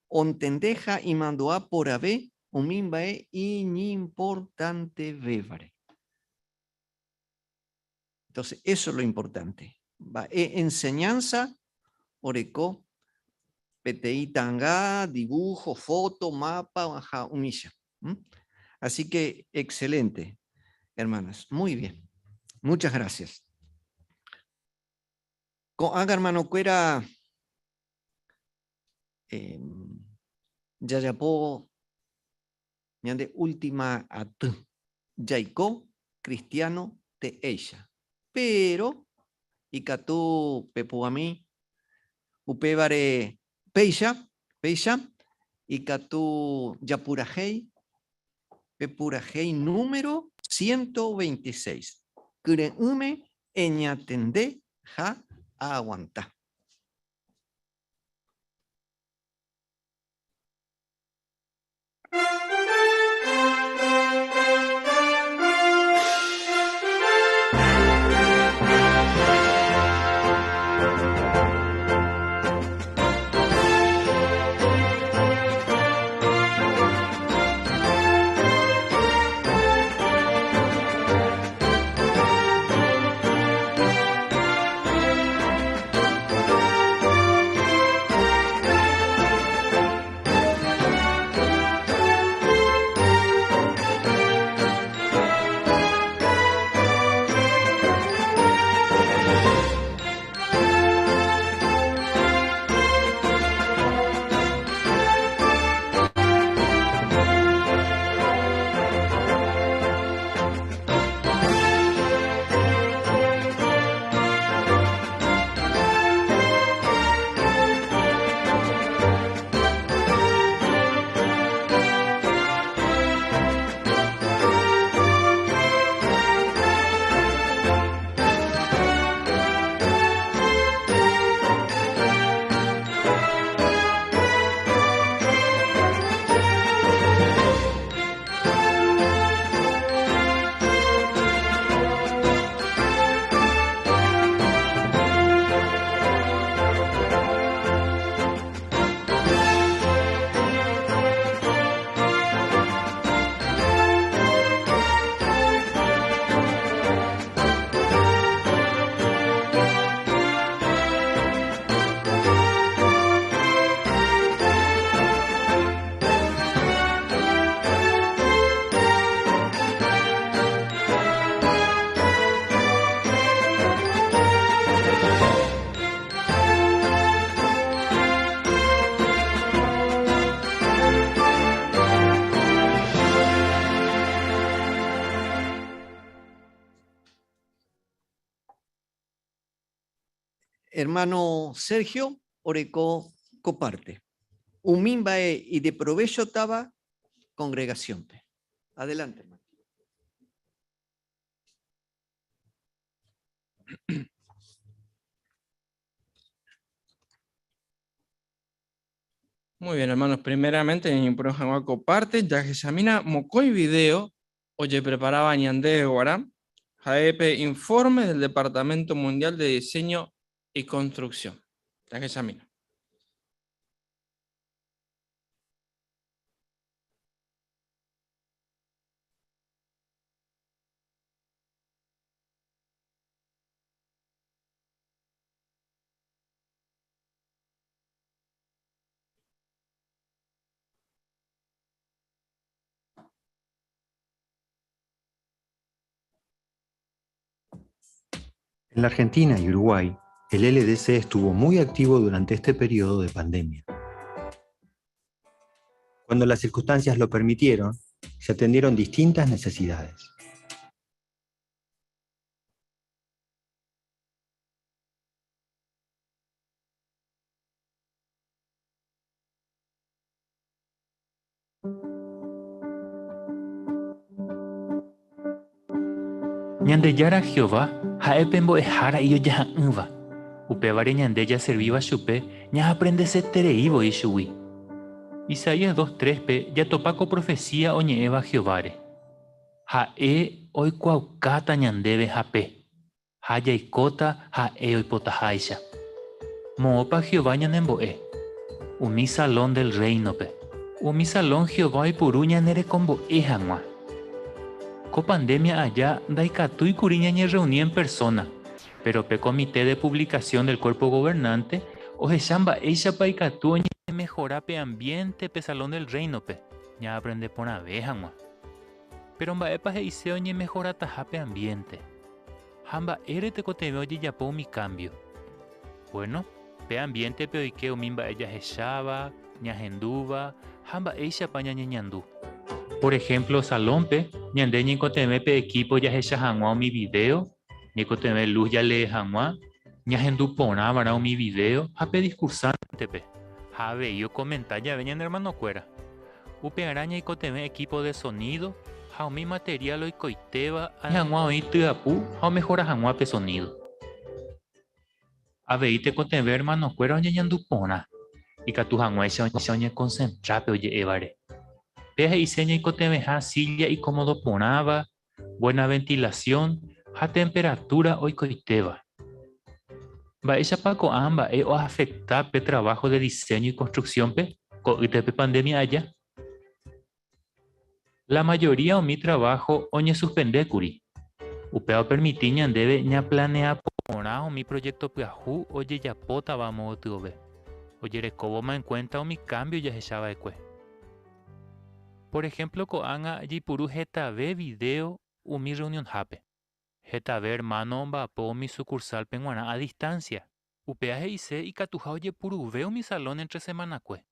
ontende ha imandu'a porãve umi mba'e iñimportantevévare. Entonces, eso es lo importante. Mba'e enseñanza oreko peteĩ ta'anga, dibujo, foto, mapa ha umícha. Así que, excelente, hermanas. Muy bien. Muchas gracias. Ko'ág̃a hermanokuéra jajapo ñande última aty jaiko cristiano teéicha. Péro ikatu pepu'ãmi upévare péicha, péicha ikatu japurahéi pe purahéi número 126, Kyre'ỹme eñatende ha aaguanta. Hermano Sergio oreko ko parte. Umi mba'e ideprovéchotava congregación-pe. Adelante, hermano. Muy bien, hermanos. Primeramente, ñañepyrũ hag̃ua ko parte, jahechamína mokõi video ojepreparáva ñandéve guarã, ha'e pe Informe del Departamento Mundial de Diseño y Construcción. Jahechamína. En la Argentina y Uruguay, el LDC estuvo muy activo durante este periodo de pandemia. Cuando las circunstancias lo permitieron, se atendieron distintas necesidades. Ñandejára Jehová ha'e pe Mbo'ehára ijojaha'ỹva, upévare ñande jaservíva chupe ñaaprendeseterei voi chugui. Isaías 2:3-pe jatopa ko profesía oñe'ẽva Jehováre, Ha'e oikuaaukáta ñandéve hape. Ha jaikóta ha'e oipotaháicha. Moõpa Jehová ñanembo'e? Umi Salón del Réinope. Umi salón Jehová oipuru ñanerekombo'e hag̃ua. Ko pandémia aja ndaikatúi kuri ñañerreuni en persóna, péro pe Comité de Publicación del Cuerpo Gobernante ohecha mba'éichapa ikatu oñemehora pe ambiénte pe Salón del Réinope ñaaprende porãve hag̃ua. Péro mba'épa he'ise oñemehorataha pe ambiénte? Ha mba'ére tekotevẽ ojejapo umi kámbio? Bueno, pe ambiente-pe oike umi mba'e jahecháva, ñahendúva ha mba'éichapa ñañeñandu. Por ejemplo, salón-pe ñande ñaikotevẽ pe equipo jahecha hag̃ua umi video, ñaikotevẽ luz jalee hag̃ua, ñahendu porã va'erã umi video ha pe discursante-pe, ha avei okomenta jave ñane hermanokuéra. Upearã ñaikotevẽ equipo de sonido ha umi material oikoitéva ani hag̃ua oĩ tyapu ha omehora hag̃ua pe sonido. Avei tekotevẽ hermanokuéra oñeñandu porã, ikatu hag̃uáicha oñekonsentra pe oje'évare. Péa he'ise ñaikotevẽha silla ikómodo porãva, buena ventilación ha temperatura oikoitéva. Mba'éichapa ko'ã mba'e oafekta pe trabajo de diseño y construcción-pe ko'ýte pe pandemia aja? La mayoría umi trabajo oñesuspende kuri. Upéva opermiti ñandéve ñaplanea porã umi proyecto pyahu ojejapótava amo gotyove, ojerekóvoma en cuenta umi cambio jahechava'ekue. Por ejemplo ko'ág̃a jaipuru hetave video umi reunionhápe. Hetave hermano omba'apo umi sucursal-pe g̃uarã a distancia. Upéva he'ise ikatuha ojepuruve umi salón entre semanakue.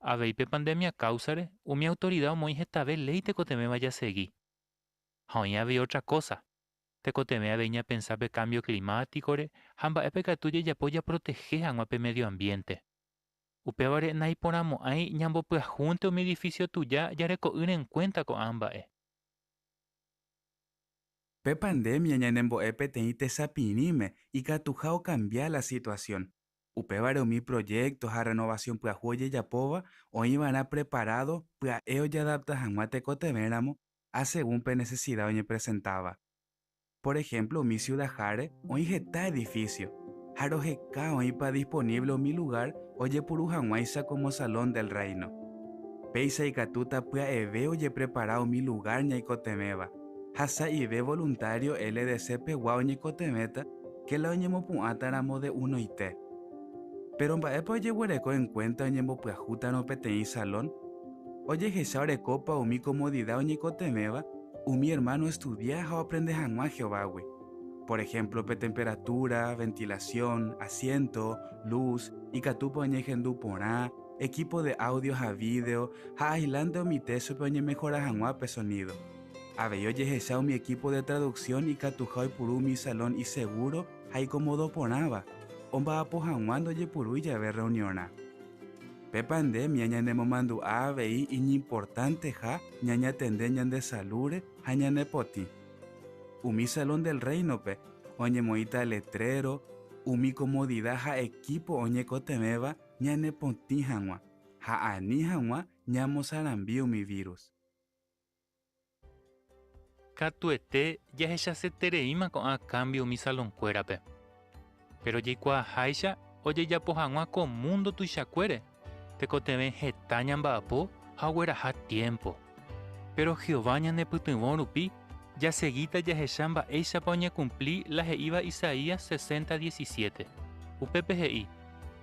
Avei pe pandemia káusare, umi autorida omoĩ hetave léi tekotevẽva jasegi. Ha oĩ avei ótra kósa, tekotevẽ avei ñapensa pe kámbio klimátikore ha mba'épa ikatu jajapo japrotehe hag̃ua pe médio ambiénte. Upévare naiporãmo'ãi ñambopyahúnte umi edifísio tuja jareko'ỹre enkuénta ko'ã mba'e. Pe pandemia ñanembo'e peteĩ tesapirĩme ikatuha okambia la situasión. Upévare umi proyecto ha renovación pyahu ojejapóva oĩva'erã preparado pya'e ojeadapta hag̃ua tekotevẽramo a según pe necesidad oñepresentáva. Por ejemplo umi ciudaháre oĩ heta edificio, ha roheka oĩpa disponible umi lugar ojepuru hag̃uáicha como Salón del Reino. Péicha ikatúta pya'eve ojeprepara umi lugar ñaikotevẽva, ha sa'ive voluntario LDC-pegua oñekotevẽta ke la oñemopu'ãta ramo de unoite. Péro mba'épa ojeguereko enkuénta oñembopyahútarõ peteĩ salón? Ojehecha orekópa umi komodida oñekotevẽva umi ermáno oestudia ha oaprende hag̃ua Jehovágui. Por ehémplo pe temperatúra, ventilasión, asiénto, lus, ikatúpa oñehendu porã, ekípo de áudio ha vídeo, ha aislánte umi téchope oñemehora hag̃ua pe sonído. Avei ojehecha umi ekípo de traduksión ikatuha oipuru umi salón isegúro ha ikomódo porãva, omba'apo hag̃ua ndojepurúi jave rreuniorã. Pe pandémia ñanemomandu'a avei iñimportanteha ñañatende ñande salúre ha ñanepotĩ. Umi Salón del Réinope oñemoĩta letréro, umi komodida ha ekípo oñekotevẽva ñanepotĩ hag̃ua ha ani hag̃ua ñamosarambi umi vírus. Katuete jahechasetereíma ko'ã kámbio umi salonkuérape. Péro jaikuaaháicha ojejapo hag̃ua ko múndo tuichakuére, tekotevẽ heta ñamba'apo ha ogueraha tiémpo. Péro Jehová ñanepytyvõ rupi, jasegíta jahecha mba'éichapa oñekumpli la he'íva Isaías 60, 17. Upépe he'i,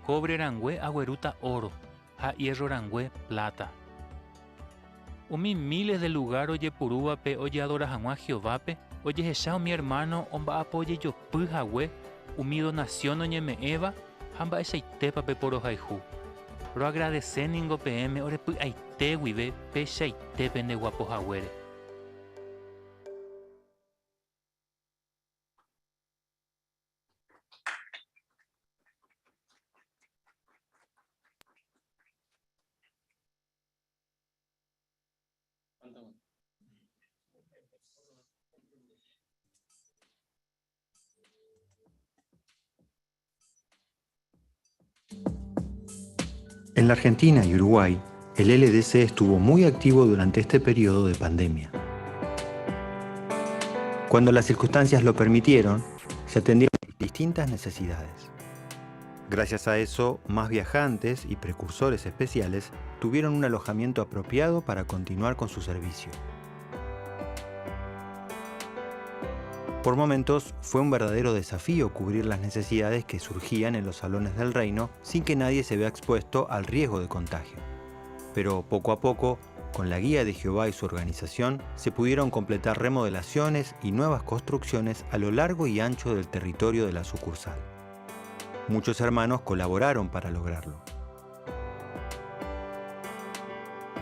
Kóvre rangue aguerúta óro, ha iérro rangue, pláta. Umi miles de lugár ojepurúvape ojeadora hag̃ua Jehovápe, ojehecha umi ermáno omba'apo ojejopy hague umi donasión oñeme'ẽva ha mba'eichaitépa peporohayhu. Roagradese ningo peẽme orepy'aite guive peichaite pendeguapo haguére. En la Argentina y Uruguay, el LDC estuvo muy activo durante este periodo de pandemia. Cuando las circunstancias lo permitieron, se atendieron distintas necesidades. Gracias a eso, más viajantes y precursores especiales tuvieron un alojamiento apropiado para continuar con su servicio. Por momentos fue un verdadero desafío cubrir las necesidades que surgían en los salones del reino sin que nadie se vea expuesto al riesgo de contagio. Pero poco a poco, con la guía de Jehová y su organización, se pudieron completar remodelaciones y nuevas construcciones a lo largo y ancho del territorio de la sucursal. Muchos hermanos colaboraron para lograrlo.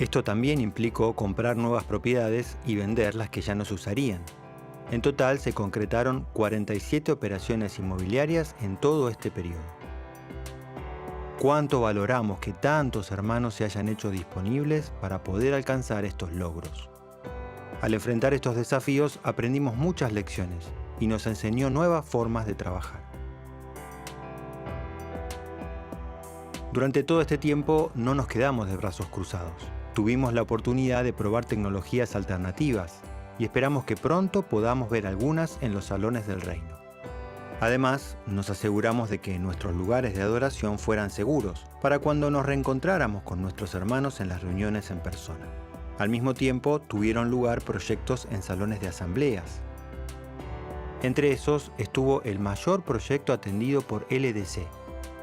Esto también implicó comprar nuevas propiedades y vender las que ya no se usarían. En total se concretaron 47 operaciones inmobiliarias en todo este periodo. Cuánto valoramos que tantos hermanos se hayan hecho disponibles para poder alcanzar estos logros. Al enfrentar estos desafíos aprendimos muchas lecciones y nos enseñó nuevas formas de trabajar. Durante todo este tiempo no nos quedamos de brazos cruzados. Tuvimos la oportunidad de probar tecnologías alternativas y esperamos que pronto podamos ver algunas en los salones del reino. Además, nos aseguramos de que nuestros lugares de adoración fueran seguros para cuando nos reencontráramos con nuestros hermanos en las reuniones en persona. Al mismo tiempo, tuvieron lugar proyectos en salones de asambleas. Entre esos estuvo el mayor proyecto atendido por LDC,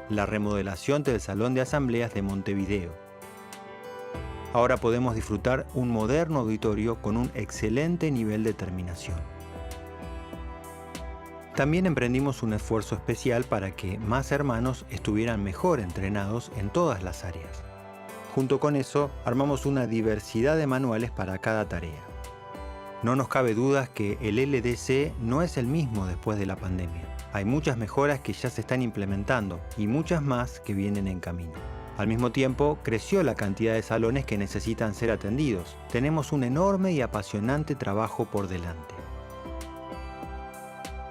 la remodelación del Salón de Asambleas de Montevideo. Ahora podemos disfrutar un moderno auditorio con un excelente nivel de terminación. También emprendimos un esfuerzo especial para que más hermanos estuvieran mejor entrenados en todas las áreas. Junto con eso, armamos una diversidad de manuales para cada tarea. No nos cabe duda que el LDC no es el mismo después de la pandemia. Hay muchas mejoras que ya se están implementando y muchas más que vienen en camino. Al mismo tiempo, creció la cantidad de salones que necesitan ser atendidos. Tenemos un enorme y apasionante trabajo por delante.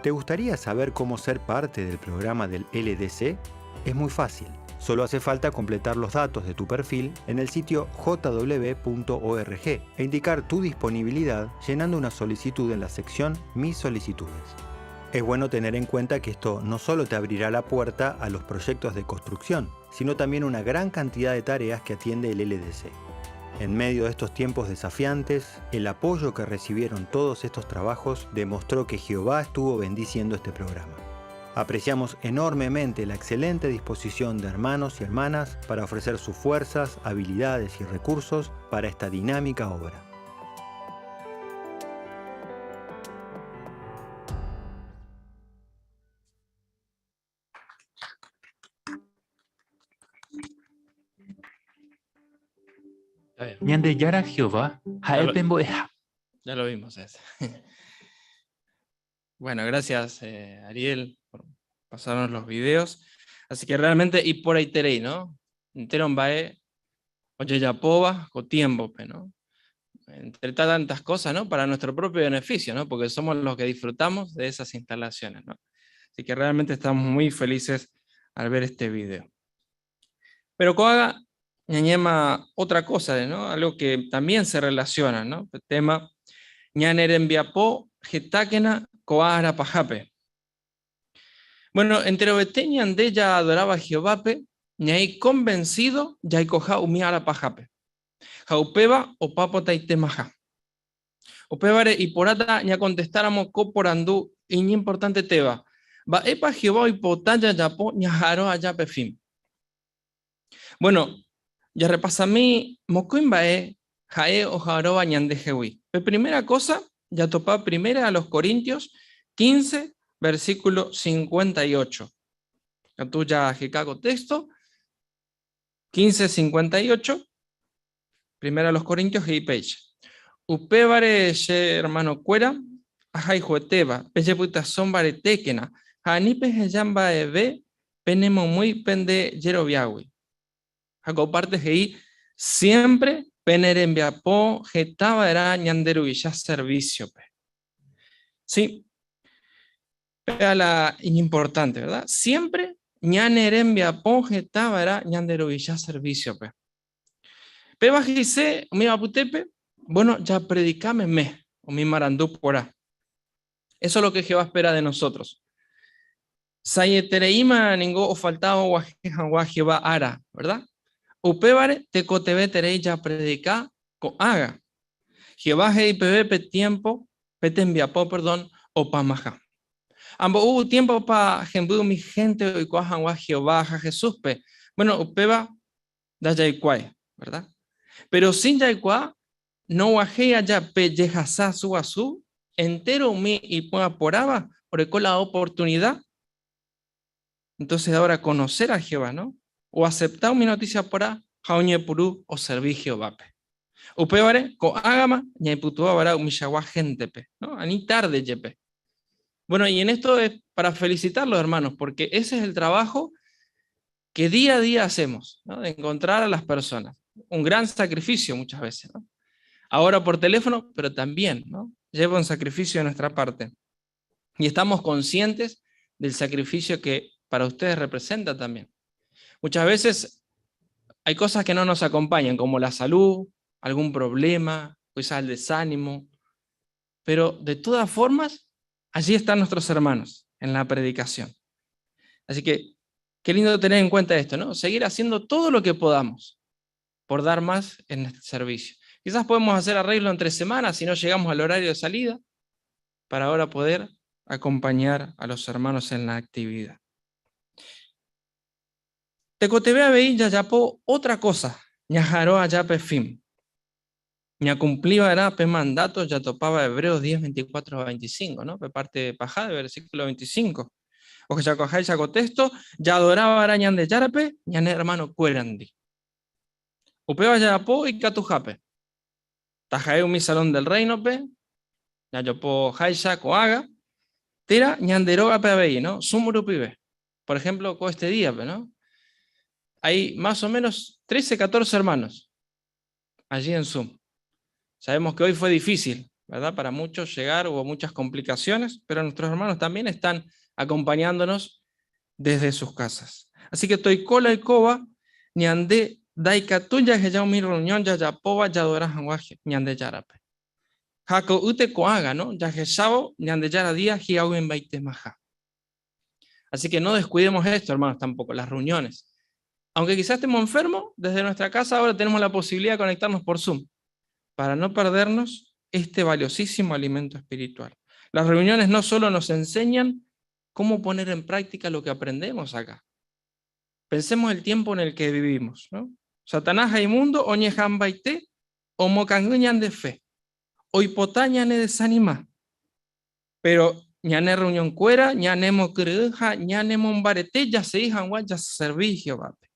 ¿Te gustaría saber cómo ser parte del programa del LDC? Es muy fácil. Solo hace falta completar los datos de tu perfil en el sitio jw.org e indicar tu disponibilidad llenando una solicitud en la sección Mis solicitudes. Es bueno tener en cuenta que esto no solo te abrirá la puerta a los proyectos de construcción, sino también una gran cantidad de tareas que atiende el LDC. En medio de estos tiempos desafiantes, el apoyo que recibieron todos estos trabajos demostró que Jehová estuvo bendiciendo este programa. Apreciamos enormemente la excelente disposición de hermanos y hermanas para ofrecer sus fuerzas, habilidades y recursos para esta dinámica obra. Ñandejára Jehová, ha'e pe mbo'eha. Ya lo vimos ese. Bueno, gracias eh, Ariel por pasarnos los videos. Así que realmente, y por ahí terei, ¿no? Entero mba'e ojejapóva ko tiempo-pe, ¿no? Entre tantas cosas, ¿no? Para nuestro propio beneficio, ¿no? Porque somos los que disfrutamos de esas instalaciones, ¿no? Así que realmente estamos muy felices al ver este video. Pero ko'ág̃a ñañe'ẽma otra cosa, ¿no? Algo que también se relaciona, ¿no? El tema ñane rembiapo hetákena ko ára pahápe. Bueno, enterovete ñande jaadoráva Jehovápe, ñaĩ convencido jaikoha umi ára pahápe. Ha upéva opa potaitemaha. Upévare iporãta ñakontestáramo ko porandu iñimportantetéva, Mba'épa Jehová oipota jajapo ñaha'arõ aja pe fin? Bueno, jarrepasami mokõi mba'e ha'e oha'arõva ñandehegui. Pe primera kósa jatopa Primera a los Corintios 15, versículo 58. Katu jaheka ko texto. 15, 58. Primera a los Corintios he'i péicha. Upévare che hermanokuéra ahayhuetéva, pejepytaso mbaretékena ha ani peheja mba'eve penemomýi pende jeroviágui. Ha ko párte he'i, Siémpre pene rembiapo heta va'erã ñande Ruvicha servísiope. Sí, péva la iñimportánte, verdad? Siémpre ñane rembiapo heta va'erã ñande Ruvicha servísiope. Péva he'ise umi apytépe, bueno, japredika meme umi marandu porã. Eso es lo que Jehová espera de nosotros. Sa'ietereíma ningo ofaltáva oguahẽ hag̃ua Jehová ára, verdad? Upévare tekotevẽterei japredika ko'ágã. Jehová he'i peve pe tiempo, pe tembiapo, perdón, opamaha. Ambo'u tiempo-pa hemby umi hénte oikuaa hag̃ua Jehová ha Jesúspe. Bueno, upéva ndajaikuaái, verdad? Pero sin jaikuaa, noguahẽi aja pe jehasa asu guasu, entéro umi ipy'aporãva oreko la oportunida. Entonces ahora conocer a Jehová, ¿no? Oasepta umi notísia porã ha oñepyrũ oservi Jehovápe. Upévare, ko'ág̃ama ñaipytyvõ va'erã umichagua héntepe, ¿no? Ani tarde jepe. Bueno, y en esto es para felicitarlos, hermanos, porque ese es el trabajo que día a día hacemos, ¿no? De encontrar a las personas. Un gran sacrificio muchas veces, ¿no? Ahora por teléfono, pero también, ¿no? Lleva un sacrificio de nuestra parte. Y estamos conscientes del sacrificio que para ustedes representa también. Muchas veces hay cosas que no nos acompañan, como la salud, algún problema, quizás el desánimo, pero de todas formas, allí están nuestros hermanos en la predicación. Así que qué lindo tener en cuenta esto, ¿no? Seguir haciendo todo lo que podamos por dar más en este servicio. Quizás podemos hacer arreglo entre semanas si no llegamos al horario de salida, para ahora poder acompañar a los hermanos en la actividad. Tekotevẽ avei jajapo otra cosa, ñaha'arõ aja pe fin. Ñakumpli va'erã pe mandato jatopáva Hebreos 10, 24 a 25, ¿no? Pe parte paha de versículo 25. Ohechakuaháicha ko texto, jaadora va'erã Ñandejárape ñane hermano-kuérandi. Upéva jajapo ikatuhápe. Taha'e umi Salón del Reino-pe, jajopoháicha ko'ágã, térã ñande rógape avei, ¿no? Zoom rupive. Por ejemplo, ko este día-pe, ¿no? Hay más o menos 13, 14 hermanos allí en Zoom. Sabemos que hoy fue difícil, ¿verdad? Para muchos llegar, hubo muchas complicaciones, pero nuestros hermanos también están acompañándonos desde sus casas. Así que toiko la oikóva, ñande ndaikatúi jaheja umi reunión jajapóva jaadora hag̃ua Ñandejárape. Ha ko'ýte ko'ág̃a, no? Jahechávo Ñandejára día hi'ag̃uimbaitemaha. Así que no descuidemos esto, hermanos, tampoco, las reuniones. Aunque quizás estemos enfermos, desde nuestra casa ahora tenemos la posibilidad de conectarnos por Zoom, para no perdernos este valiosísimo alimento espiritual. Las reuniones no solo nos enseñan cómo poner en práctica lo que aprendemos acá. Pensemos el tiempo en el que vivimos, ¿no? Satanás ha imundo oñeha'ãmbaite omokangy ñande fe. Oipota ñane desanima. Pero ñane reunionkuéra ñanemokyre'ỹ ha ñanemombarete jasegi hag̃ua jaservi Jehovápe.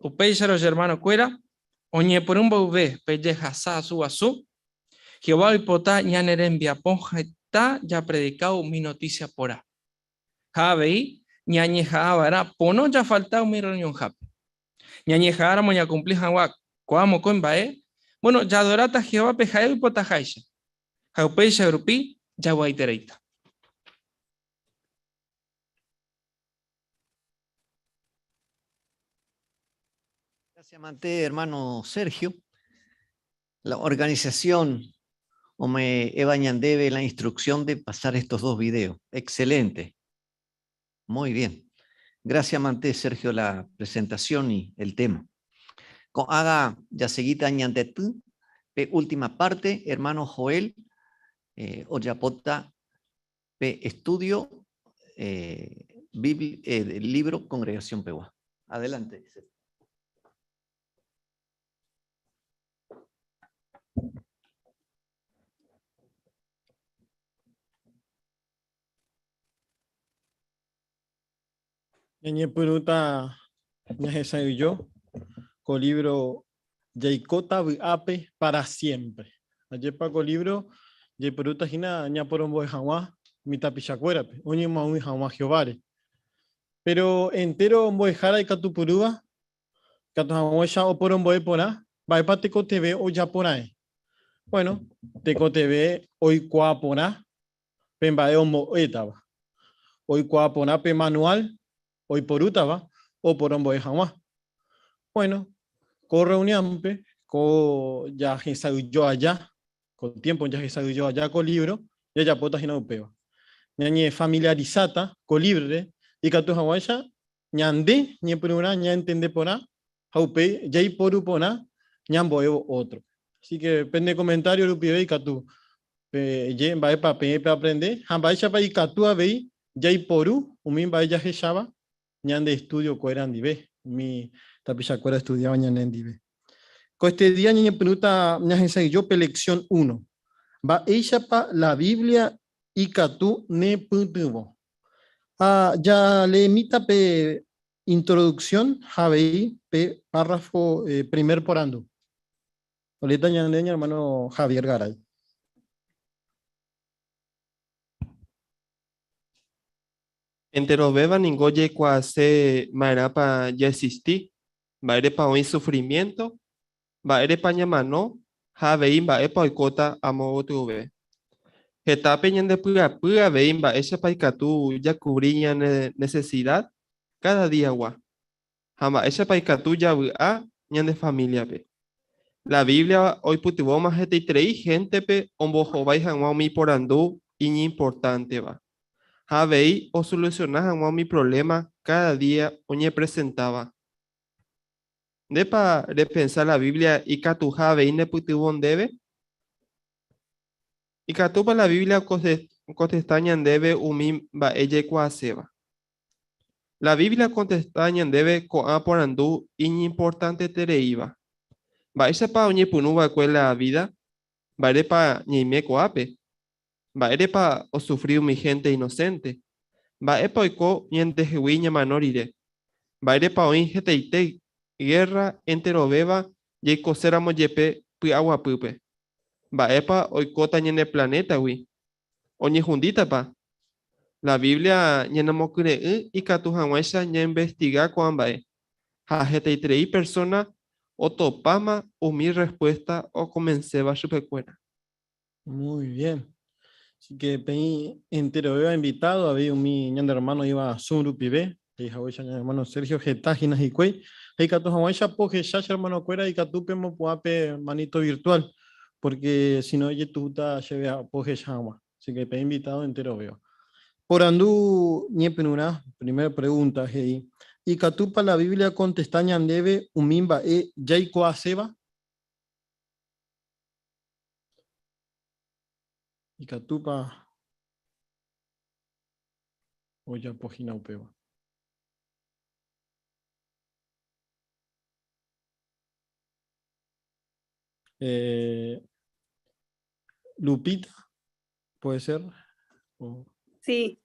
Upéicharõ che ermanokuéra, oñepyrũ mboyve pe jehasa asu guasu, Jehová oipota ñane rembiapo heta japredika umi notísia porã. Ha avei ñañeha'ã va'erã pono jafalta umi rreunionhápe. Ñañeha'ãramo ñakumpli hag̃ua ko'ã mokõi mba'e, bueno, jaadoráta Jehovápe ha'e oipotaháicha. Ha upéicha rupi javy'aitereíta. Gracias, Mante, hermano Sergio. La organización ome'ẽva ñandéve la instrucción de pasar estos dos videos. Excelente. Muy bien. Gracias, Mante, Sergio, la presentación y el tema. Ko'ág̃a jaseguíta ñandety pe última parte, hermano Joel eh, ojapóta pe estudio eh, eh, del libro Congregación pegua. Adelante. Ñañepyrũta ñahesa'ỹijo ko lívro Jaikóta vy'ápe pára siémpre. Ajépa ko lívro jaipurúta hína ñaporombo'e hag̃ua umi tapichakuérape oñemoag̃ui hag̃ua Jehováre. Péro entéro mbo'ehára ikatupyrýva Ikatu hag̃uáicha oporombo'e porã, mba'épa tekotevẽ ojapo raẽ? Bueno, tekotevẽ oikuaa porã pe mba'e ombo'étava, oikuaa porã pe manual oiporútava oporombo'e hag̃ua. Bueno, ko reunión-pe, ko jahesa'ỹijo aja, ko tiempo jahesa'ỹijo aja ko libro, jajapóta hína upéva. Ñañefamiliarizáta ko libro-re ikatu hag̃uáicha Ñande ñepyrũrã ñaentende porã ha upéi jaiporu porã ñambo'évo ótrope. Así que pende komentario rupive ikatu peje mba'épa peẽ peaprende ha mba'éichapa ikatu avei jaiporu umi mba'e jahecháva ñande estudio-kuéra ndive, umi tapichakuéra oestudiáva ñane ndive. Ko este día ñañepyrũta ñahesa'ỹijo pe lección uno. Mba'éichapa la Biblia ikatu nepytyvõ? Ha jaleemíta pe introducción ha avei pe párrafo primer porandu. Oleéta ñande ñane hermano Javier Garay. Enterovéva ningo jaikuaase ma'erãpa jaexisti, mba'érepa oĩ sufrimiénto, mba'érepa ñamano ha avei mba'épa oikóta amo gotyove. Hetápe ñandepy'apy avei mba'éichapa ikatu jakuvri ñane nesesida káda diagua ha mba'éichapa ikatu javy'a ñane famíliape. La Biblia oipytyvõma hetaiterei héntepe ombohovái hag̃ua umi porandu iñimportánteva ha avei osolusiona hag̃ua umi provléma káda día oñepresentáva. Ndépa repensa la Biblia ikatuha avei nepytyvõ ndéve? Ikatúpa la Biblia okontesta ñandéve umi mba'e jaikuaaséva? La Biblia okontesta ñandéve ko'ã porandu iñimportantetereíva, Mba'éichapa oñepyrũ va'ekue la vída? Mba'érepa ñaime ko'ápe? Mba'érepa osufri umi hénte inosénte? Mba'épa oiko ñandehegui ñamano rire? Mba'érepa oĩ hetaite gérra enterovéva jaikoséramo jepe py'aguapýpe? Mba'épa oikóta ñane planétagui? Oñehundítapa? La Biblia ñanemokyre'ỹ ikatu hag̃uáicha ñainvestiga ko'ã mba'e, ha hetaiterei persóna otopáma umi rrespuésta okonvenséva chupekuéra. Muy bien. Así que peĩ enterovéva invitado, avei umi ñande hermano iba Zoom rupive, he'i haguéicha ñane hermano Sergio heta hína hikuái, ha ikatu hag̃uáicha pohecha che hermano-kuéra ikatu pemopu'ã pe manito virtual, porque si no ijetu'úta chéve pohecha hag̃ua. Así que peĩ invitado enterovéva. Porandu ñepyrũrã, primera pregunta, he'i, Ikatúpa la Biblia okontesta ñandéve umi mba'e jaikuaaséva? Ikatúpa ojapo hína upéva? Eh, Lupita, puede ser. O... Sí,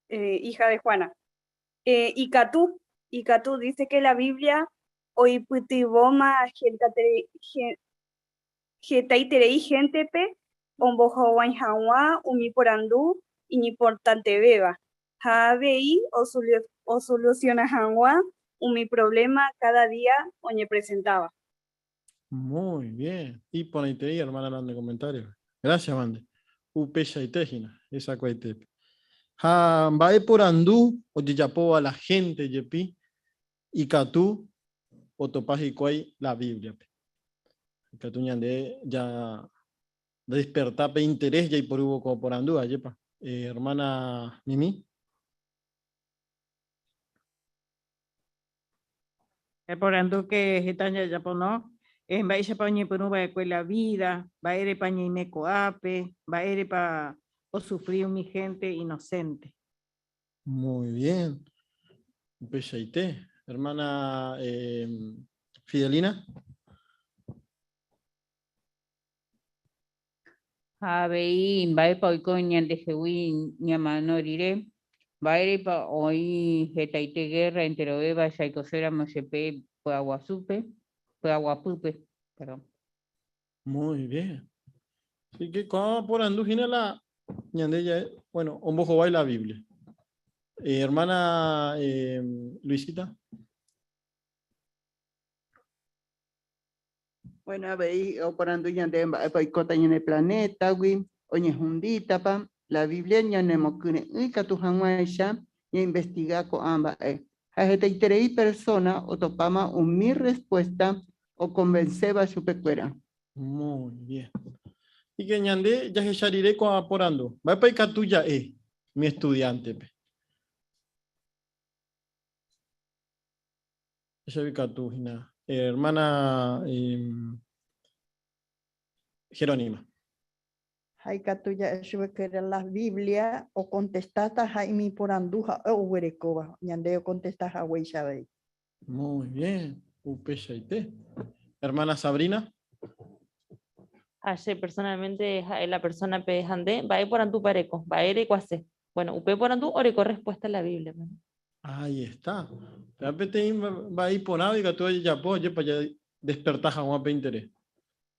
eh, hija de Juana. Eh, ikatu, ikatu dice que la Biblia oipytyvõma hetaiterei héntepe ombohovái hag̃ua umi porandu iñimportantevéva ha avei osolusiona hag̃ua umi provléma káda día oñepresentáva. Muy bien. Iporãiterei hermana la nde comentario. Gracias, mande. Upeichaite hína, hesakuaitépe. Ha mba'e porandu ojejapóva la hénte jepi ikatu otopa hikuái la Bíbliape. Ikatu ñande ja desperta pe interés jaiporúvo ko porandu, ajépa. Hermana Mimi. Eporandu ke heta jajapo no, mba'éichapa oñepyrũ va'ekue la vida, mba'érepa ñaime ko'ápe, mba'érepa osufri umi hénte inocente. Muy bien. Upeichaite. Hermana eh, Fidelina. Ha avei mba'épa oiko ñandehegui ñamano rire, mba'érepa oĩ hetaite gérra enterovéva jaikoséramo jepe py'aguasúpe, py'aguapýpe, perdón. Muy bien. Así que ko'ã porandu hína la ñande ja'e, bueno, ombohovái la Biblia. Eh, hermana eh, Luisita. Bueno, avei oporandu ñande mba'épa oikóta ñane planétagui, oñehundítapa, la Biblia ñanemokyre'ỹ ikatu hag̃uáicha ñainvestiga ko'ã mba'e. Ha hetaiterei persóna otopáma umi rrespuésta okonvenséva chupekuéra. Muy bien. Y que ñande jahecha rire ko'ã porandu, mba'épa ikatu ja'e mi estudiántepe? Jahecha ikatu hína. Hermana Jerónima. Ha ikatu ja'e chupekuéra la Biblia okontestáta ha imi porandu ha'e oguerekóva, ñande okontesta haguéicha avei. Muy bien, upeichaite. Hermana Sabrina. Ha che personalmente ha'e la persona pe ha nde, mba'e porandúpa ereko, mba'e ereikuaase. Bueno, upe porandu oreko respuesta la Biblia. ¿No? Ahí está. Péva peteĩ mba'e iporãva ikatu ojejapo ojépa desperta hag̃ua pe interés.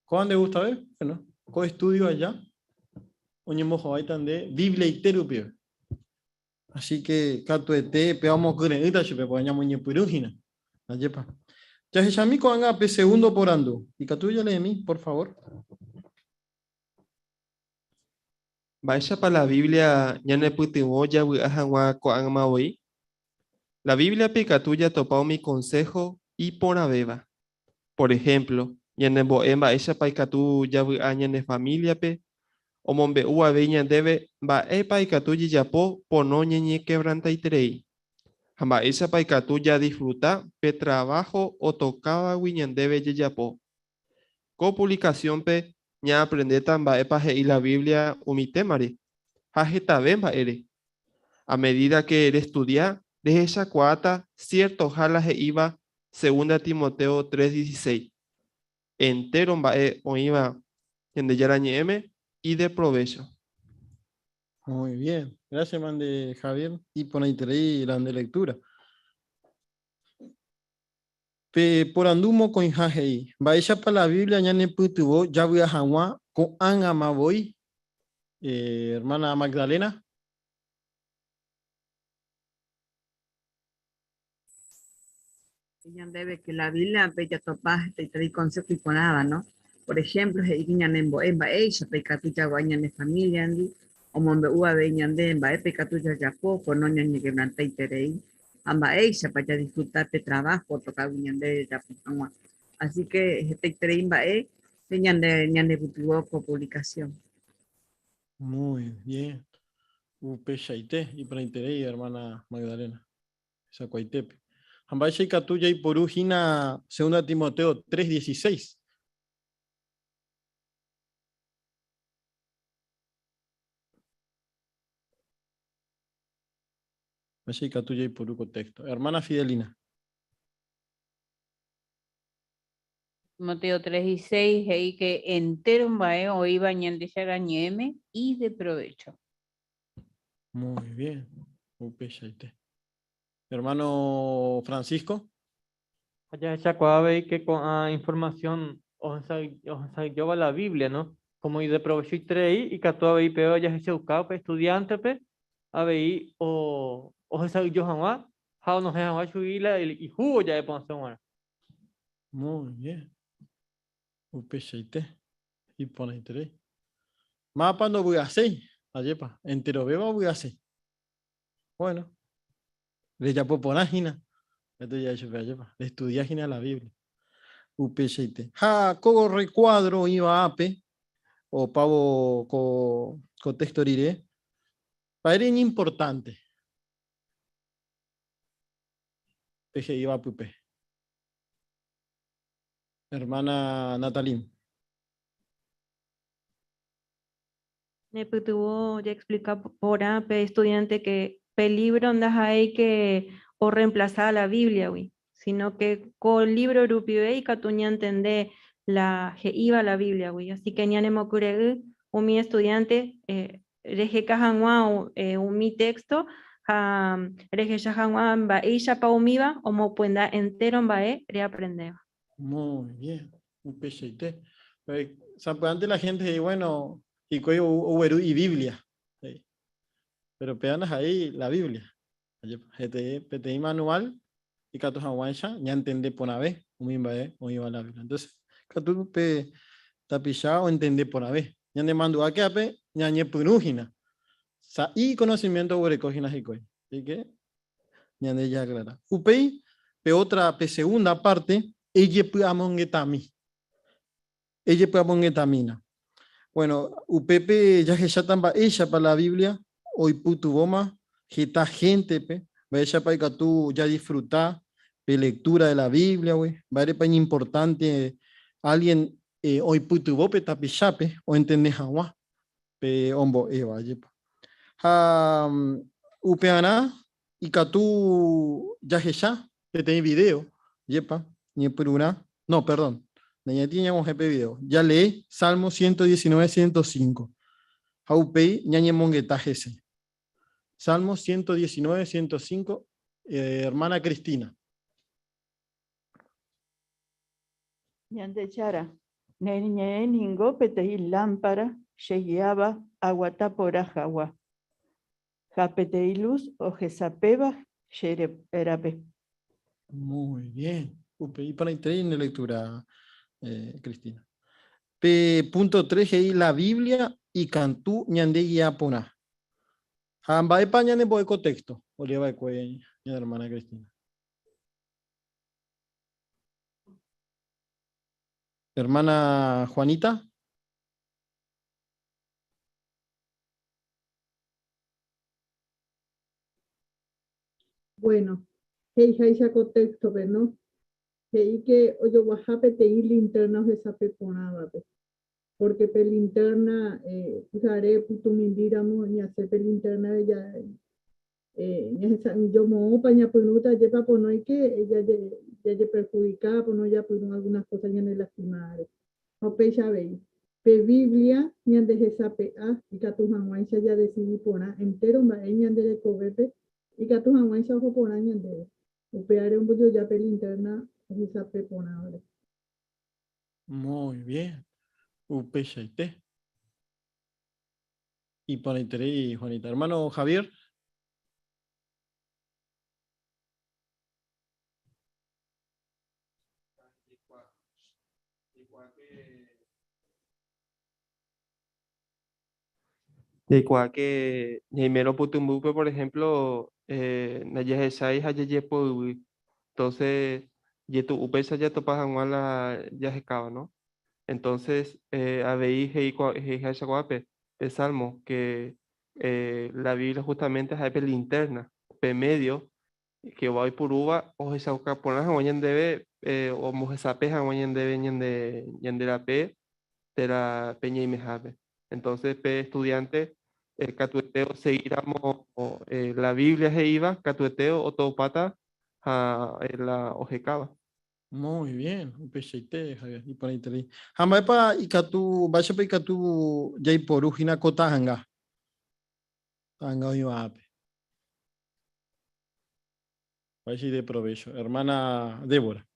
Kóva nde gustave? Bueno, ko estudio aja oñembohováita nde Bibliaite rupive. Así que katuete péva omokyre'ỹta chupe, porque ñamoñepyrũ hína. Ajépa. Jahechami ko'ág̃a pe segundo porandu. Ikatu jaleemi, por favor. Mba'éichapa la Biblia ñanepytyvõ javy'a hag̃ua ko'ág̃ama voi? La Bíbliape ikatu jatopa umi konsého iporãvéva. Por ehémplo, ñanembo'e mba'éichapa ikatu javy'a ñane famíliape, omombe'u avei ñandéve mba'épa ikatu jajapo pono ñañekevrantaiterei, ha mba'éichapa ikatu jadisfruta pe traváho otokávagui ñandéve jajapo. Ko puvlikasiónpe ñaaprendéta mba'épa he'i la Biblia umi témare ha hetave mba'ére. A medída ke restudia, rehechakuaáta siertoha la he'íva Segunda Timoteo 3:16, Entéro mba'e oĩva Ñandejára Ñe'ẽme ideprovécho. Muy bien. Gracias, mande Javier. Iporãiterei la nde lectura. Pe porandu mokõiha he'i, Mba'éichapa la Biblia ñanepytyvõ javy'a hag̃ua ko'ág̃ama voi? Hermana Magdalena. Ñandéve que la Biblia-pe jatopa hetaiterei consejo iporãva, no? Por ejemplo, he'ígui ñanembo'e mba'éichapa ikatu jagua'i ñane familia-ndi, omombe'u avei ñande mba'épa ikatu jajapo pono ñañequebrantaiterei ha mba'éichapa jadisfruta pe trabajo otokágui ñandéve jajapo hag̃ua. Así que hetaiterei mba'e pe ñande ñanepytyvõ ko publicación. Muy bien. Upeichaite, iporãiterei, hermana Magdalena. Hesakuaitépe. Ha mba'éicha ikatu jaiporu hína Segunda Timoteo 3:16? Mba'éicha ikatu jaiporu ko texto? Hermana Fidelina. Timoteo 3:16 he'i que entéro mba'e oĩva Ñandejára Ñe'ẽme ideprovécho. Muy bien, upeichaite. Hermano Francisco. Ha jahechakuaa avei ke ko'ã información ohesa'ỹijóva la Biblia, no? Como ideprovechoiterei, ikatu avei péva jahechauka upe estudiántepe avei ohesa'ỹijo hag̃ua ha onohẽ hag̃ua chugui la ihúgo ja'e porãse g̃uarã. Muy bien. Upeichaite. Iporãiterei. Mávapa ndovy'aséi? Ajépa, enterovéva ovy'ase. Bueno, rejapo porã hína. Estudia chupe, ajépa, restudia hína la Biblia. Upeichaite. Ha ko recuadro oĩva ápe, opávo ko, ko texto rire, mba'ére iñimportante pe he'íva pype. Hermana Natalín. Nepytyvõ jaexplika porã pe estudiante ke pe lívro ndaha'éi ke orreemplasa la Bíbliagui, síno ke ko lívro rupive ikatu ñantende la he'íva la Bíbliagui. Así ke ñanemokyre'ỹ umi estudiante reheka hag̃ua umi téxto ha rehecha hag̃ua mba'éichapa umíva omopyenda entéro mba'e reaprendéva. Muy bien, upeichaite. Sapy'ánte la gente he'i, bueno, hikuái ogueru ibiblia. He'i. Pero péva ndaha'éi la Biblia. Ajépa, peteĩ manual ikatu hag̃uáicha ñantende porãve umi mba'e oĩva la Biblia. Entonces, ikatu pe tapicha oentende porãve. Ñanemandu'áke ápe ñañepyrũ hína. Sa'i conocimiento oguereko hína hikuái. Así que ñande jaaclara. Upéi, pe otra, pe segunda parte, ejepy'amongetami. Ejepy'amongetamína. Bueno, upépe jahecháta mba'éichapa la Biblia oipytyvõma heta héntepe, mba'éichapa ikatu jadisfruta pe lectura de la Biblia-gui, mba'érepa iñimportánte álgien oipytyvõ pe tapichápe oentende hag̃ua pe ombo'éva, ajépa. Ha upearã ikatu jahecha peteĩ video, ajépa, ñepyrũrã, no, perdón, nañaitĩ ñamohẽ pe video, jalee Salmo 119, 105 ha upéi ñañemongeta hese. Salmo 119, 105, eh, hermana Cristina. Ñandejára, ne ñe'ẽ ningo peteĩ lámpara chegiáva aguata porã hag̃ua, ha peteĩ lus ohesapéva che rape. Muy bien. Upe iporãiterei ne lectura, eh, Cristina. Pe punto 3 he'i la Biblia ikatu ñande guía porã. Ha mba'épa ñanembo'e ko texto olee va'ekue ñane hermana Cristina? Hermana Juanita. Bueno, he'iháicha ko téxtope, no? He'i ke ojoguaha peteĩ linterna ohesape porãvape. Pórke pe linterna pyhare pytũmimbíramo ñasẽ pe linternare ja ñahesa'ỹijo moõpa ñapyrũta ajépa ponóike jajeperhudika, pono japyrũ algunas kósa ñanelastimáre. Ha upéicha avei, pe Biblia ñandehesape'a ikatu hag̃uáicha jadesidi porã entéro mba'e ñande rekovépe ikatu hag̃uáicha oho porã ñandéve. Upévare ombojoja pe lintérna ohesape porãvare. Muy bien. Upeichaite. Iporãiterei, Juanita. Hermano Javier. Jaikuaa que ñaimérõ pytũmbýpe, por ejemplo, eh, ndajahechái ha jajepoyvy. Entonces, jetu'u péicha jatopa hag̃ua la jahekáva, no? Entonces, eh, avei he'i he'iháicha ko'ápe pe Salmo, que eh, la Biblia justamente ha'e pe linterna, pe medio Jehová oipurúva ohechauka porã hag̃ua ñandéve, eh, ombohesape hag̃ua ñandéve ñande, ñande rape térã pe ñaimehápe. Entonces, pe estudiante eh, katuete osegíramo eh, la Biblia he'íva, katuete otopáta ha eh, la ohekáva. Muy bien, upeichaite, Javier, iporãiterei. Ha mba'épa ikatu, mba'éichapa ikatu jaiporu hína ko ta'anga? Ta'anga oĩva ápe. Mba'éicha ideprovécho. Hermana Débora.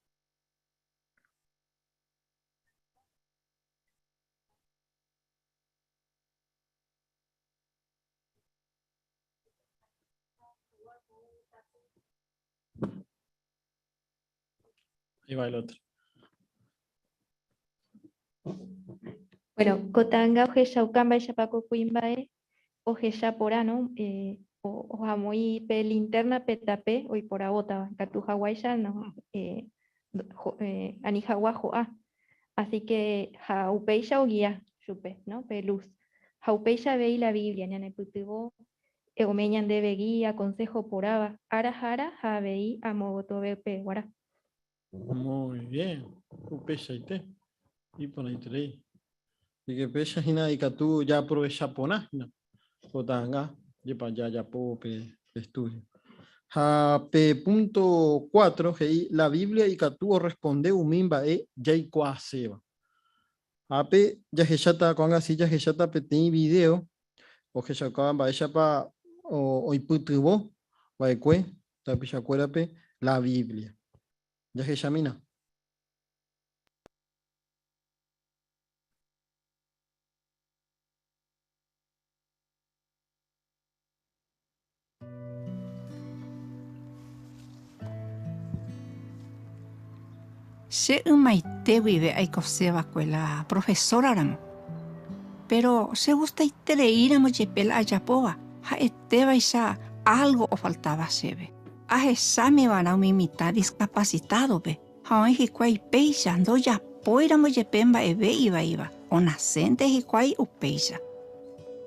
Ahí va el otro. Bueno, ko ta'anga ohechauka mba'éichapa ko kuimba'e ohecha porã, no? Eh, ohamoĩ pe linterna pe tape oiporavótava, ikatu haguáicha no, eh, eh, ani hagua ho'a. Así que ha upéicha ogia chupe, no? Pe luz. Ha upéicha avei la Biblia ñanepytyvõ Ome'ẽ ñandéve guía, consejo porãva, ára ha ára ha avei amo gotyove guarã. Muy bien, upeichaite, iporãiterei. Así que péicha hína ikatu jaaprovecha porã hína ko ta'anga jepa jajapo pe estudio. Ha pe punto cuatro he'i la Biblia ikatu orresponde umi mba'e jaikuaaséva. Ha pe jahecháta, ko'ág̃a si jahecháta peteĩ video ohechaukáva mba'éichapa oipytyvõ va'ekue tapichakuérape la Biblia. Jahechamína. Che ymaite guive aikose va'ekue la profesóraramo. Péro chegustaitereíramo jepe la ajapóva, ha'etévaicha álgo ofaltáva chéve. Ahechámi va'erã umi mitã diskapasitádope ha oĩ hikuái péicha ndojapóiramo jepe mba'eve ivaíva, onasénte hikuái upéicha.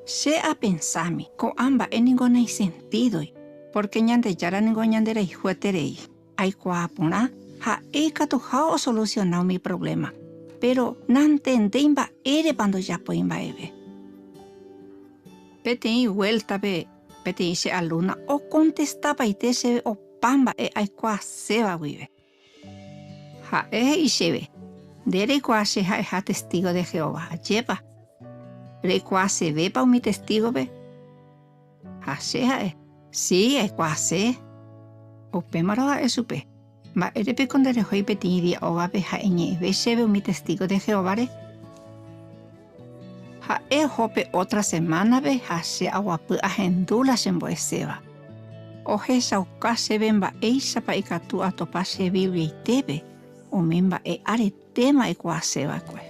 Che apensámi, ko'ã mba'e ningo naisentídoi, pórke Ñandejára ningo ñanderayhueterei. Aikuaa porã ha'e ikatuha osolusiona umi provléma, péro nantendéi mba'érepa ndojapói mba'eve. Peteĩ vuéltape peteĩ che alúmna okontestapaite chéve opa mba'e aikuaaséva guive. Ha'e he'i chéve, Nde reikuaa che ha'eha testígo de Jehová, ajépa? Reikuaasevépa umi testígope? Ha che ha'e. Si, aikuaase. Upémarõ ha'e chupe, Mba'ére piko nderehói peteĩ día ógape ha eñe'ẽve chéve umi testígo de Jehováre? Ha'e oho pe ótra semánape ha che aguapy ahendu la chembo'eséva. Ohechauka chéve mba'éichapa ikatu atopa che Bibliaitépe umi mba'e aretéma aikuaase va'ekue.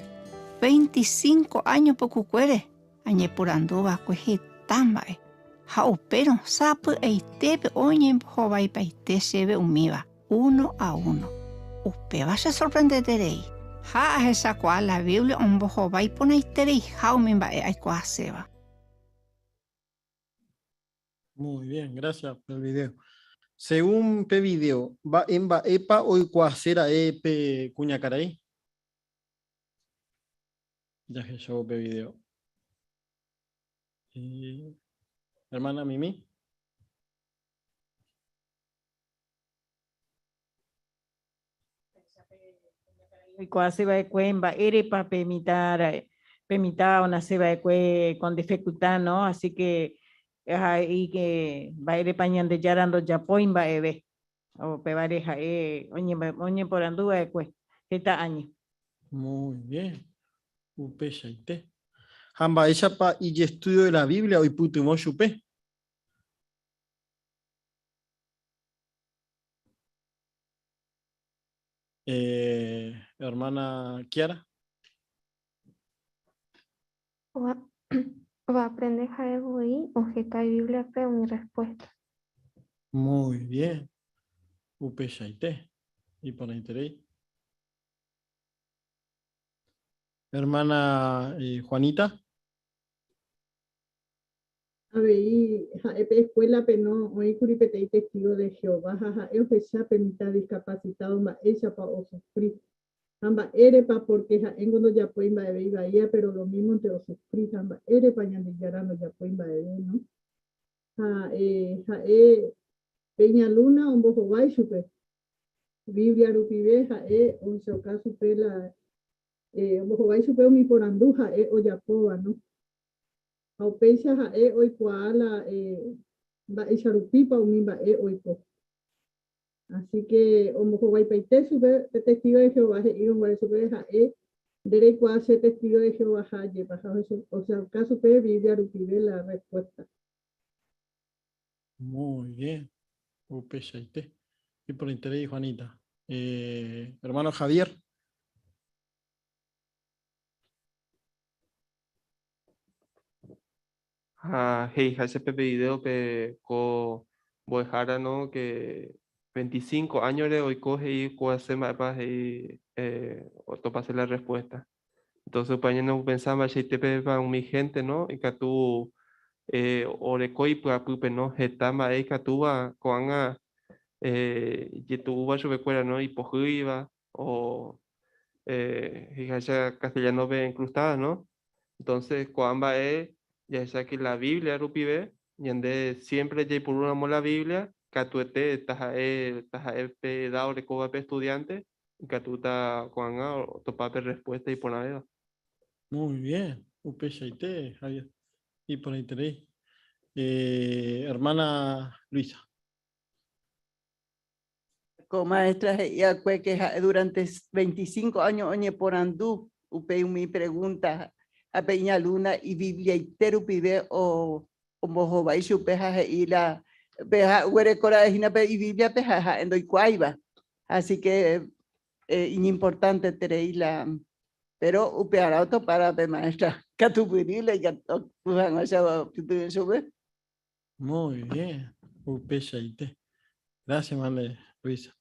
25 áño pukukuére añeporandu va'ekue heta mba'e, ha upérõ sapy'aitépe oñembohovaipaite chéve umíva uno a uno. Upéva chesorprendeterei. Ha ahechakuaa la Biblia ombohovái porãitereiha umi mba'e aikuaaséva. Muy bien, gracias por el video. Según pe video, mba'e mba'épa oikuaase ra'e pe kuñakarai? Jahechávo pe video. Eh, hermana Mimi. Oikuaase va'ekue mba'érepa pe mitã ra'e, pe mitã onase va'ekue con dificultad, no? Así que he'i que mba'érepa Ñandejára ndojapói mba'eve. Upévare ha'e oñeporandu va'ekue heta año. Muy bien. Upeichaite. Ha mba'éichapa ijestudio de la Biblia oipytyvõ chupe? Eh, hermana Kiara. Oaprende ha'e voi oheka Biblia-pe umi respuesta. Muy bien. Upeichaite. Iporãiterei. Hermana eh, Juanita. Avei ha'e pe eskuélape no oĩkuri peteĩ testígo de Jehová ha ha'e ohecha pe mitã diskapasitádo mba'éichapa osufri. Ha mba'érepa? Pórke ha'éngo ndojapói mba'eve ivaíva péro lomímonte osufri. Ha mba'érepa Ñandejára ndojapói mba'eve, no? Ha ha'e pe iñalúna ombohovái chupe. Biblia rupive ha'e ohechauka chupe la ombohovái chupe umi porandu ha'e ojapóva, no? Ha upéicha ha'e oikuaa la mba'éicha rupípa umi mba'e oiko. Así que ombohovaipaite chupe pe testígo de Jehová he'írõ guare chupe ha'e, Nde reikuaa che testígo de Jehováha ajépa, ha ohechauka chupe Biblia rupive la respuesta. Muy bien, upeichaite. Iporãiterei Juanita. Eh, hermano Javier. Ha he'iháicha pe videópe ko mbo'ehára no que 25 áñore oiko he'i kuaase mba'épa he'i otopase la respuesta. Entonces upe año opensa mba'eichaitépepa umi gente no ikatu oreko ipy'apýpe no heta mba'e ikatúva ko'ág̃a ijetu'úva chupekuéra no ipohýiva o he'iháicha castellano-pe encrustada no. Entonces ko'ã mba'e jahecha que la Biblia rupive ñande siempre jaipurúramo la Biblia katuete taha'e taha'e pe edad orekóva pe estudiante ikatúta ko'ág̃a otopa pe respuesta iporãvéva. Muy bien, upeichaite, Javier. Iporãiterei. Eh, hermana Luisa. Ko maestra he'i va'ekue que ha'e durante 25 años oñeporandu upéi umi pregunta ha pe iñalumna ibibliaite rupive ombohovái chupe ha he'i la pe oguereko ra'e hína pe ibibliape ha ha'e ndoikuaáiva. Así que iñimportanteterei la pero upearã otopára pe maestra katupyry la ikatu hag̃uáicha opytu'u chupe. Muy bien, upeichaite. Gracias, Male Luisa.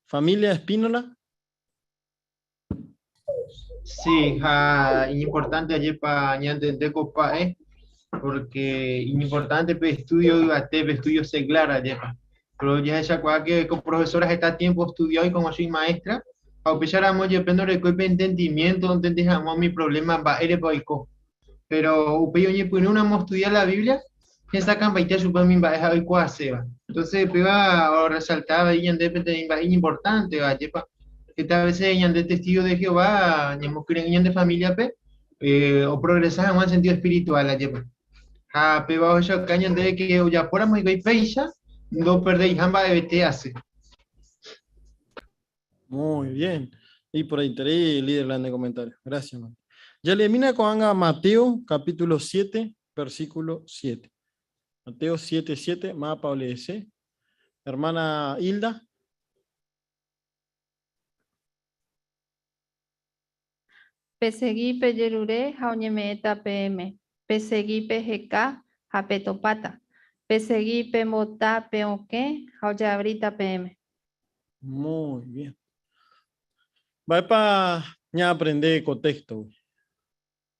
Familia Espínola. Sí, ha iñimportante ajépa ñantende ko mba'e, porque iñimportante pe estudio yvate, pe estudio seglar ajépa. Pero jahechakuaa que ko profesora heta tiempo estudió y como soy maestra, ha upéicharamo jepe ndorekói pe entendimiento ontende hag̃ua umi problema mba'érepa oiko. Pero upéi oñepyrũramo ostudia la Biblia, hesakãmbaite chupe umi mba'e ha oikuaaséva. Entonces upéva orresalta avei ñande peteĩ mba'e iñimportánteva, ajépa heta veces ñande testigo de Jehová ñamokyre'ỹ ñande familia-pe oprogresa hag̃ua en sentido espiritual, ajépa. Ha péva ohechauka ñandéve que ojapóramo hikuái péicha, Ndoperdeiha mba'evete asy. Muy bien. Y por ahí interés, líder grande comentario. Gracias, man. Ya le con Mateo, capítulo 7, versículo 7. Mateo 7, 7, mapa OLS. Hermana Hilda. Pesegui pejerure ha oñeme'ẽta peẽme. Pesegui peheka ha petopáta. Pesegui pembota pe okẽ ha ojeavríta peẽme. Muy bien. Mba'épa ñaaprende ko téxtogui?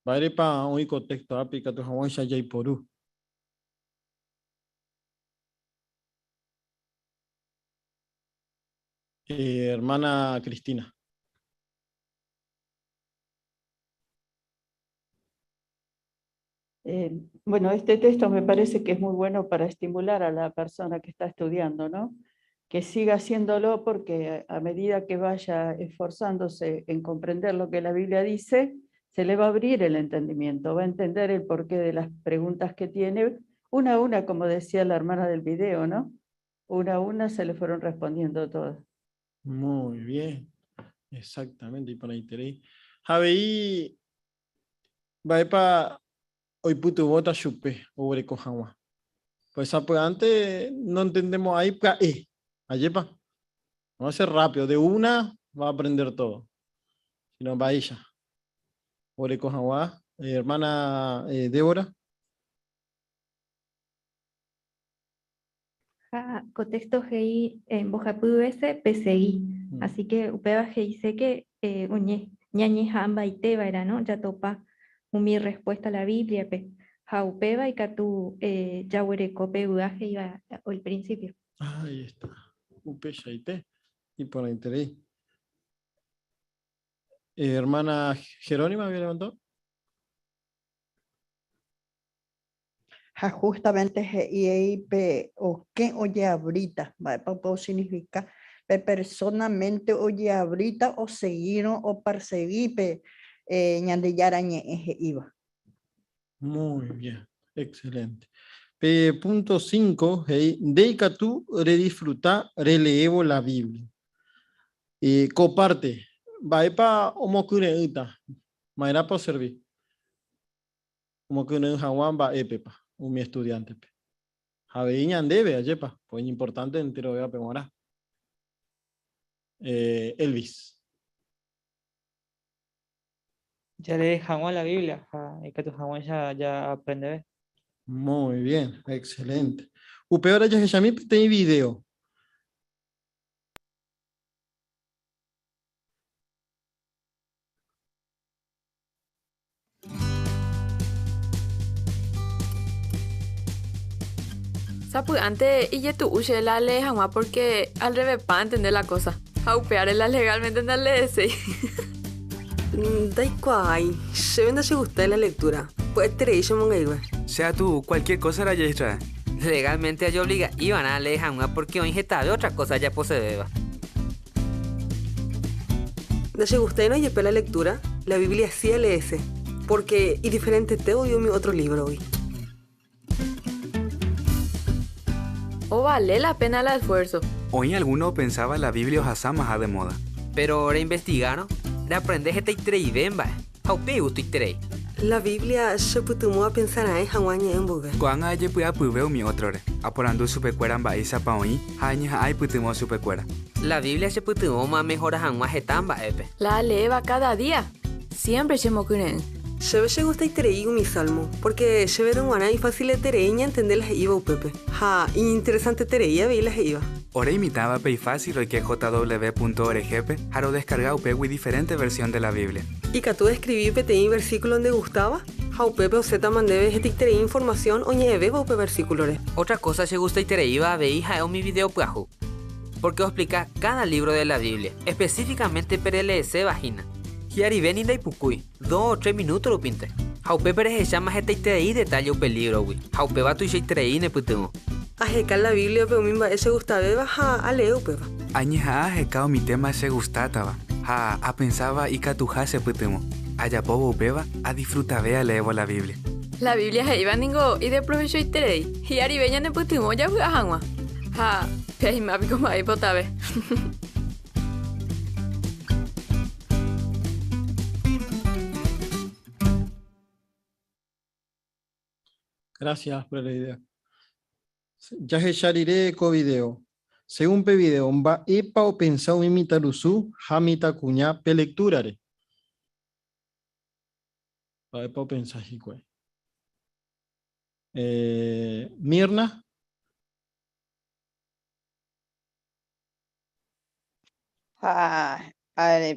Mba'érepa oĩ ko téxto ápe ikatu hag̃uáicha jaiporu? Hermana Cristina. Eh, bueno, este texto me parece que es muy bueno para estimular a la persona que está estudiando, ¿no? Que siga haciéndolo porque a medida que vaya esforzándose en comprender lo que la Biblia dice, se le va a abrir el entendimiento, va a entender el porqué de las preguntas que tiene, una a una, como decía la hermana del video, ¿no? Una a una se le fueron respondiendo todas. Muy bien, exactamente, iporãiterei. Ha avei mba'épa oipytyvõta chupe oguereko hag̃ua. Pues sapy'ánte nontendemo'ãi pya'e, ajépa? No va a ser rápido, de una va a aprender todo. Sino mba'éicha oguereko hag̃ua. Hermana Débora. Ha ko texto he'i mbohapy vése pesegi. Así que upéva he'ise que oñe ñañeha'ãmbaite va'erã, no? Jatopa umi respuesta la Biblia-pe. Ha upéva ikatu jaguereko pe vy'a he'íva el principio. Ahí está. Upeichaite. Iporãiterei. Hermana Jerónima había levantado. Ha justamente he'i ei pe okẽ ojeavríta, mba'épa upe osignifika, pe persona mente ojeavríta osegírõ opersegi pe Ñandejára Ñe'ẽ he'íva. Muy bien, excelente. Pe punto 5 he'i, nde ikatu redisfruta releévo la Biblia. Ko parte, mba'épa omokyre'ỹta? Ma'erãpa oservi? Omokyre'ỹ hag̃ua mba'épepa umi estudiántepe. Ha avei ñandéve, ajépa, ko iñimportánte enterovévape g̃uarã. Elvis. Jalee hag̃ua la Biblia ha ikatu hag̃uáicha jaaprendeve. Muy bien, excelente. Upévare jahechami peteĩ video. Sapy'ánte ijetu'u che la alee hag̃ua pórke alrrevepa antende la kósa, ha upévare la legálmente ndaleeséi. Ndaikuaái, chéve ndachegustái la lectura, pya'eterei chemongaigue. Che atu cualquier cosa raja Israel. Legálmente ajobliga'i va'erã alee hag̃ua pórke oĩ hetave otra kósa ajaposevéva. Ndachegustáirõ jepe la lectura, la Biblia si aleese, pórke idiferentete voi umi ótro lívrogui. Ovale la pena la esfuerzo. Oĩ algúno opensáva la Biblia ohasámaha de móda. Péro reinvestigárõ, reaprende hetaitereive mba'e, ha upéi igustoiterei. La Biblia chepytyvõ apensa raẽ hag̃ua añe'ẽ mboyve. Ko'ág̃a ajepy'apyve umi ótrore, aporandu chupekuéra mba'éichapa oĩ ha añeha'ã aipytyvõ chupekuéra. La Biblia chepytyvõma amehora hag̃ua heta mba'épe. La aleéva káda día, siémpre chemokyre'ỹ. Chéve chegustaiterei umi salmo, pórke chéverõ g̃uarã ifasileterei ñantende la he'íva upépe, ha iñinteresanteterei avei la he'íva. Ore imitãvape ifásil roike jw.org-pe ha rodeskarga upégui diferénte versión de la Biblia. Ikatu eskrivi peteĩ versíkulo ndegustáva ha upépe osẽtama ndéve hetaiterei informasión oñe'ẽvéva upe versíkulore. Ótra kósa chegustaitereíva avei ha'e umi vidéo pyahu, pórke oexplika káda lívro de la Biblia, espesífikamente pe releeséva hína. Hi'arive ni ndaipukúi, dos o tres minúto rupínte. Ha upépe rehecháma hetaiterei detálle upe lívrogui, ha upéva tuichaiterei nepytyvõ. Aheka la Bíbliape umi mba'e chegustavéva ha alee upéva. Añeha'ã aheka umi téma chegustátava ha apensáva ikatuha chepytyvõ. Ajapóvo upéva, adisfrutave aleévo la Biblia. La Biblia he'íva ningo ideprovechoiterei, hi'arive ñanepytyvõ javy'a hag̃ua. Ha pe'ima piko mba'e ipotave. Gracias por la idea. Jahecha rire ko video. Según pe video, mba'épa opensa umi mitãrusu ha mitãkuña pe lectura-re? Mba'épa opensa hikuái? Eh, Mirna. Ha,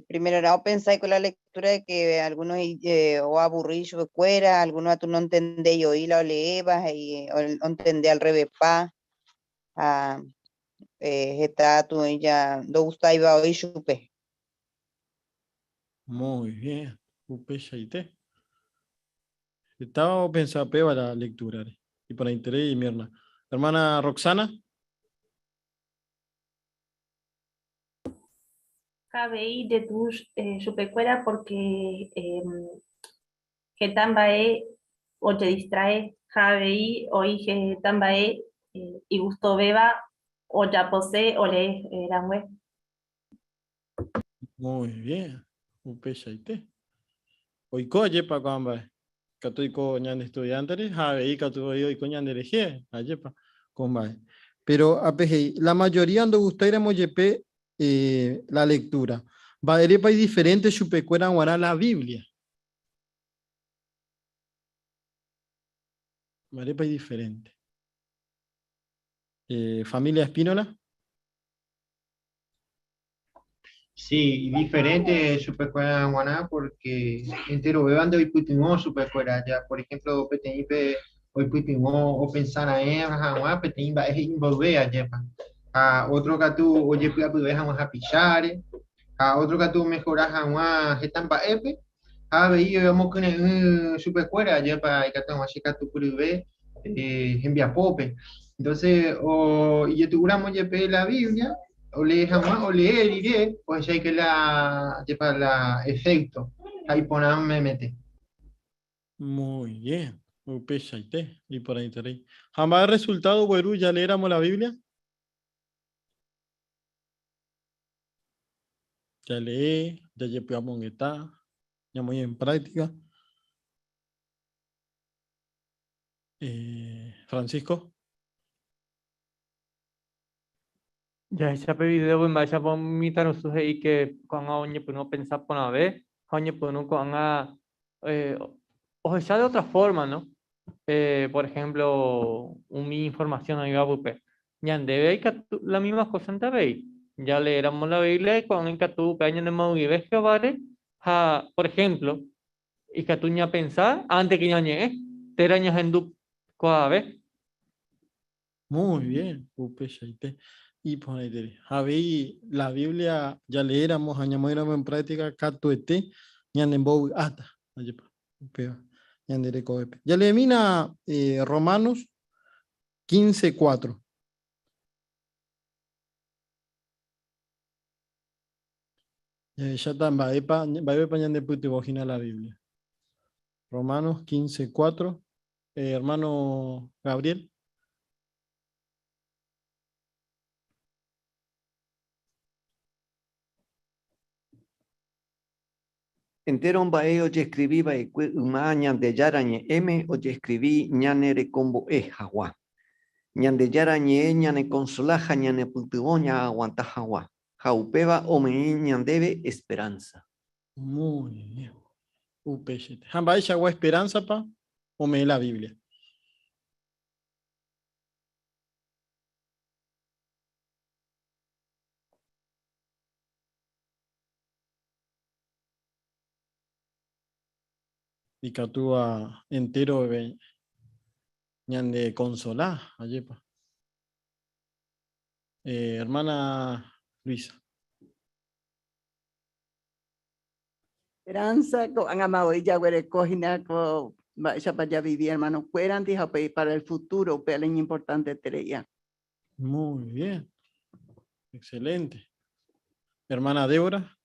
primero era pensar con la lectura de que algunos o aburrí chupekuéra, algunos tú no entendés oí la leebas y o entendé al revés pa. Ha, está tú ya no gusta iba oí chupe. Muy bien. Upeichaite. Estaba pensando peba la lectura. Y para interés y Mirna. Hermana Roxana. Avei jetu chupekuéra porque heta mba'e ojedistrae ha avei oĩ heta mba'e igustovéva ojapose olee rangue. Muy bien, upeichaite. Oiko ajépa ko'ã mba'e. Katu oiko ñande estudiante-re ha avei katu voi oiko ñande rehe, ajépa ko mba'e. Pero ápe he'i, la mayoría ndogustáiramo jepe la lectura, mba'érepa idiferente chupekuéra g̃uarã la Biblia? Mba'érepa idiferente? Familia Espínola? Sí, diferente chupekuéra g̃uarã porque enterovévante oipytyvõ chupekuéra ja, por ejemplo, peteĩpe oipytyvõ opensa raẽ hag̃ua peteĩ mba'e he'i mboyve ajépa, ha otro katu ojepy'apyve hag̃ua hapicháre, ha otro katu omejora hag̃ua heta mba'épe, ha avei omokyre'ỹ chupekuéra ajépa ikatu hag̃ua che katupyryve hembiapópe. Entonces, o ijetu'úramo jepe la Biblia, olee hag̃ua, olee rire, ohechaike la, ajépa la efecto, ha iporã memete. Muy bien, upeichaite, iporãiterei. Ha mba'e resultado ogueru jaleéramo la Biblia? Jalee, jajepy'amongeta, ñamoĩ en práctica. Eh, Francisco. Jahecha pe video-pe mba'éichapa umi mitãrusu he'i ke ko'ág̃a oñepyrũ opensa porãve ha oñepyrũ ko'ág̃a ohecha de otra forma, no? Por ejemplo, umi información oĩva pype. Ñandéve ikatu la misma kósante avei. Jaleéramo la Biblia ko'ág̃a ikatu upéva ñanemoag̃uive Jehováre ha, por ejemplo, ikatu ñapensa ánte ke ñañe'ẽ térã ñahendu kuaave. Muy bien, upeichaite. Iporãiterei. Ha avei la Biblia jaleéramo ha ñamoĩramo en práctica katuete ñanembovy'áta. Ajépa, upéva ñande rekovépe. Jaleemína Romanos 15, 4. Jahecháta mba'épa, mba'épepa ñandepytyvõ hína la Biblia. Romanos 15, 4. Hermano Gabriel. Entéro mba'e ojeskrivi va'ekue yma Ñandejára Ñe'ẽme ojeskrivi ñane rekombo'e hag̃ua. Ñandejára Ñe'ẽ ñanekonsola ha ñanepytyvõ ñaaguanta hag̃ua, ha upéva ome'ẽ ñandéve esperánsa. Muy bien. Upeichaite. Ha mba'eichagua esperánsapa ome'ẽ la Biblia? Ikatúva enterove ñanekonsola, ajépa. Hermana Luisa. Esperanza, ko'ág̃ama voi jaguereko hína ko mba'éichapa javivi hermano-kuérandi ha upéi para el futuro, upéva la iñimportantetereia. Muy bien. Excelente. Hermana Débora.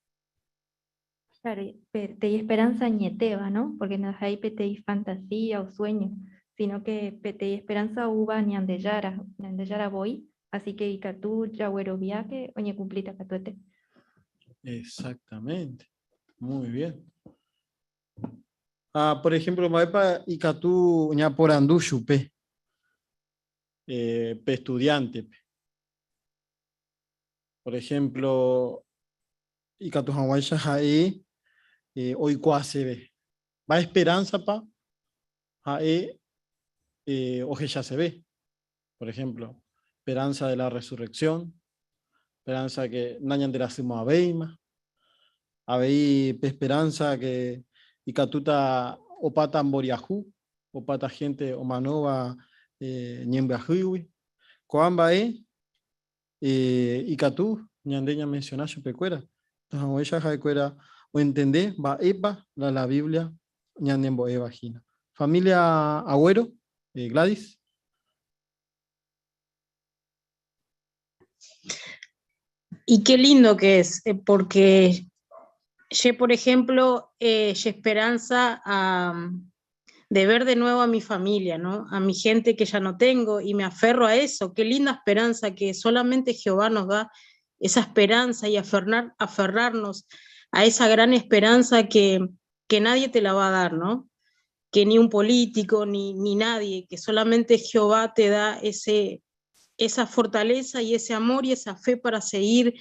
Claro, peteĩ esperanza añetéva, ¿no? Porque ndaha'éi peteĩ fantasía o sueño, sino que peteĩ esperanza oúva Ñandejára, Ñandejára voi. Así que ikatu jagueroviáke oñekumplíta katuete. Exactamente. Muy bien. Ah, por ejemplo, mba'épa ikatu ñaporandu chupe eh, pe estudiántepe. Por ejemplo, ikatu hag̃uáicha ha'e eh, oikuaaseve. Mba'e esperanza-pa ha'e eh, ohechaseve. Por ejemplo, esperanza de la resurrección, esperanza que nañanderasymo'ãvéima, avei pe esperanza que ikatúta opáta mboriahu, opáta gente omanóva eh, ñembyahýigui. Ko'ã mba'e eh, ikatu ñande ñamenciona chupekuéra, hag̃uáicha ha'ekuéra oentende mba'épa la la Biblia ñanembo'éva hína. Familia Agüero, eh, Gladys. Y qué lindo que es, eh, porque yo, por ejemplo, eh, esperanza de ver de nuevo a mi familia, ¿no? A mi gente que ya no tengo y me aferro a eso. Qué linda esperanza que solamente Jehová nos da esa esperanza y aferrar, aferrarnos a esa gran esperanza que, que nadie te la va a dar, ¿no? Que ni un político, ni, ni nadie, que solamente Jehová te da ese, esa fortaleza y ese amor y esa fe para seguir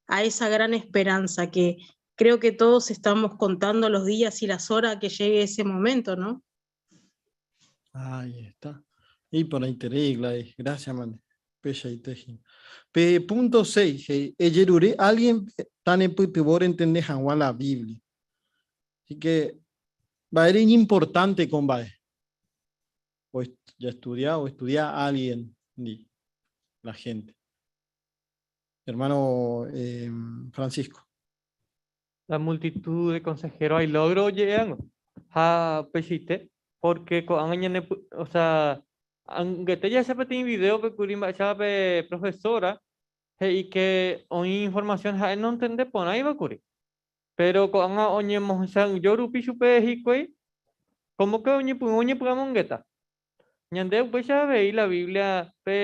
a esa gran esperanza que creo que todos estamos contando los días y las horas que llegue ese momento, ¿no? Ahí está. Y por ahí te Gladys. Gracias, man. Pecha y teji. P punto 6. Ejerure, alguien tan en entende hag̃ua la Biblia. Así que va a ser importante con va. O ya estudia o estudia a alguien, di, la gente. Hermano eh, Francisco. La multitud de consejeros hay logro llegan ha pechite porque ko'ág̃a ñane o sea angete jahecha peteĩ video pe kuri mba'éichapa pe profesora he'i que oĩ información ha'e nontende porãiva kuri pero ko'ág̃a oñemohesa'ỹijo rupi chupe hikuái como que oñepyrũ oñepy'amongeta. Ñande upéicha avei la Biblia pe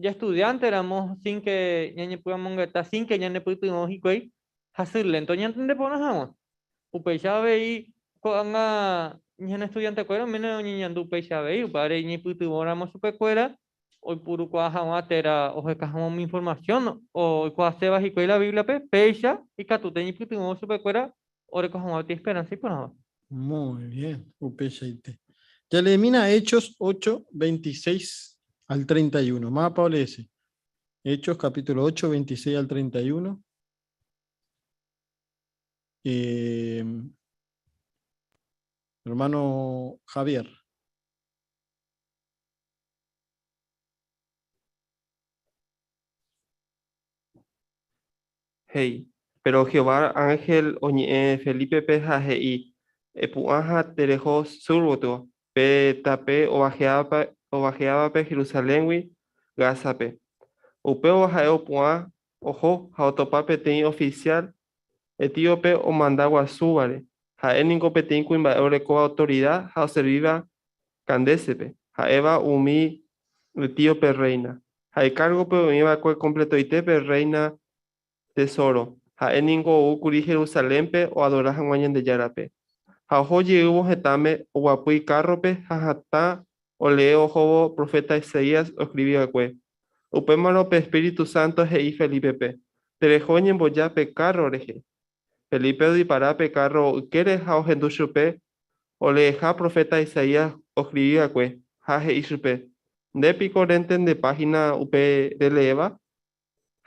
jaestudiánte ramo sin que ñañepy'amongeta, sin que ñanepytyvõ hikuái, hasy lento ñantende porã hag̃ua. Upéicha avei ko'ág̃a ñane estudiantekuéra oiméne oñeñandu upéicha avei, upévare ñaipytyvõ ramo chupekuéra oipurukuaa hag̃ua térã oheka hag̃ua umi informasión oikuaaséva hikuái la Bíbliape, péicha ikatúta ñaipytyvõ chupekuéra oreko hag̃ua peteĩ esperánsa iporãva. Muy bien, upeichaite. Jaleemína Hechos 8, 26 al 31. Mávapa oleese. Hechos capítulo 8, 26 al 31. Eh, hermano Javier. He'i, Péro Jehová ánhel oñe'ẽ Felípepe ha he'i, Epu'ã ha tereho sur gotyo, pe tape ovaheávape Jerusaléngui Gázape. Upévo ha'e opu'ã, oho ha otopa peteĩ ofisiál etíope omanda guasúvare, ha'e ningo peteĩ kuimba'e orekóva autorida ha oservíva Candécepe, ha'éva umi etíope rréina. Ha ikárgope oĩ va'ekue kompletoite pe rréina tesóro. Ha'e ningo ou kuri Jerusalénpe oadora hag̃ua Ñandejárape. Ha oho jeývo hetãme, oguapy ikárrope ha hatã olee ohóvo proféta Isaías oskrivi va'ekue. Upémarõ pe espíritu sánto he'i Felípepe, Tereho eñemboja pe kárro rehe. Felipe odipara pe kárro ykére ha ohendu chupe oleeha proféta Isaías oskrivi va'ekue, ha he'i chupe, Nde piko rentendepa hína upe releéva?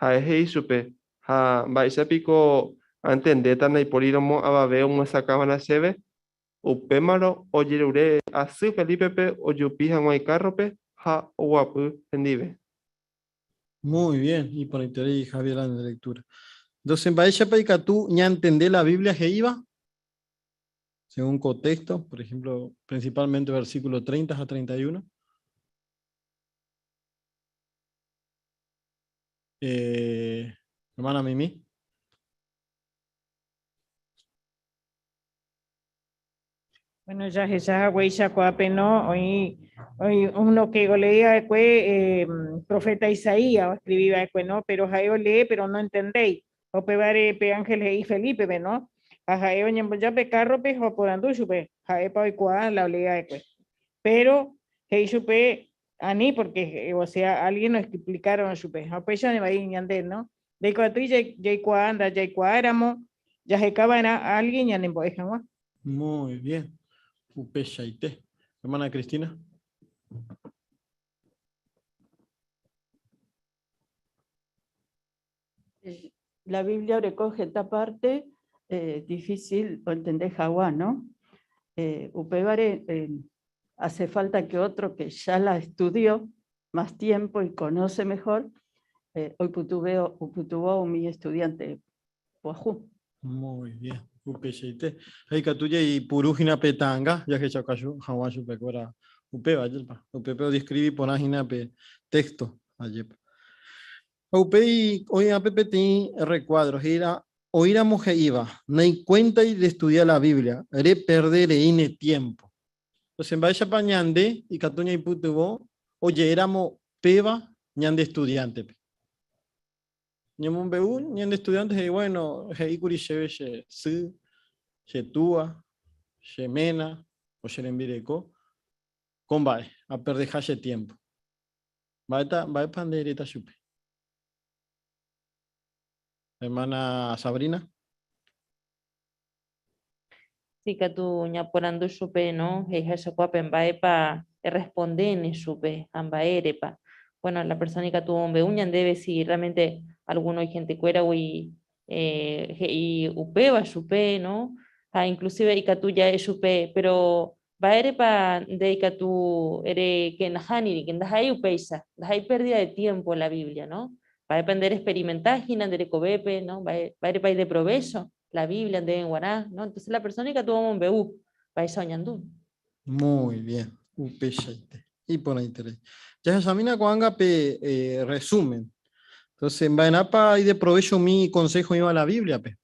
Ha'e he'i chupe, Ha mba'éicha piko antendéta ndaipóriramo avave omyesakãva'erã chéve? Upémarõ ojerure asy Felípepe ojupi hag̃ua ikárrope ha oguapy hendive. Muy bien, iporãiterei Javier la nde lectura. Entonces, mba'éichapa ikatu ñantende la Biblia he'íva? Según contexto, por ejemplo, principalmente versículo 30 ha 31. Eh, hermana Mimi. Bueno, jahecha haguéicha ko'ápe no, oĩ, oĩ uno que olee va'ekue eh, profeta Isaías oescribi va'ekue, no, pero ha'e olee pero no entendéi. Ha upévare pe ángel he'i Felipe-pe, no, ha ha'e oñemboja pe carro-pe ha oporandu chupe, ha'épa oikuaa la olee va'ekue. Pero he'i chupe ani porque, o sea, alguien oexplicaron chupe. Ha upéicha oĩvai ñande, no. Ndaikuaatýi jaikuaa ndajaikuaáramo jaheka va'erã alguien ñanembo'e hag̃ua. Muy bien. Upeichaite. Hermana Cristina. La Biblia oreko heta parte eh, difícil ontende hag̃ua, no? Eh, upévare eh, hace falta que otro que ya la estudió más tiempo y conoce mejor, eh, oipytyvõ umi estudiante pyahu. Muy bien. Upeichaite. Ha ikatu jaipuru hína pe ta'anga jahechauka hag̃ua chupekuéra upéva, ajépa. Upépe odescribi porã hína pe texto, ajépa. Ha upéi oĩhápe peteĩ recuadro he'íra, Oĩramo he'íva, Naikuéntai restudia la Biblia, reperde rei ne tiempo. Entonces, mba'éichapa ñande ikatu ñaipytyvõ oje'éramo péva ñande estudiántepe? Ñamombe'u ñande estudiante he'i, bueno, he'íkuri chéve che sy, che túa, che ména o che rembireko, ko mba'e, aperdeha che tiempo. Mba'éta, mba'épa nde eréta chupe? Hermana Sabrina. Si katu ñaporandu chupe, no? He'iháicha kuápe mba'épa errespondéne chupe ha mba'érepa. Bueno, la persona ikatu omombe'u ñandéve si realmente alguno ihentekuéragui eh, he'i upéva chupe, no? Ha inclusive ikatu ja'e chupe, pero mba'érepa nde ikatu ere ke nahániri, ke ndaha'éi upéicha, ndaha'éi pérdida de tiempo la Biblia, no? Mba'épa nde reexperimenta hína nde rekovépe, no? Mba'e, mba'érepa ideprovécho la Biblia ndéve g̃uarã, no? Entonces la persona ikatu omombe'u mba'éicha oñandu. Muy bien, upeichaite. Iporãiterei. Jahechamína ko'ág̃a pe eh, resumen. Entonces, mba'erãpa ideprovécho umi consejo oĩva la Bíbliape?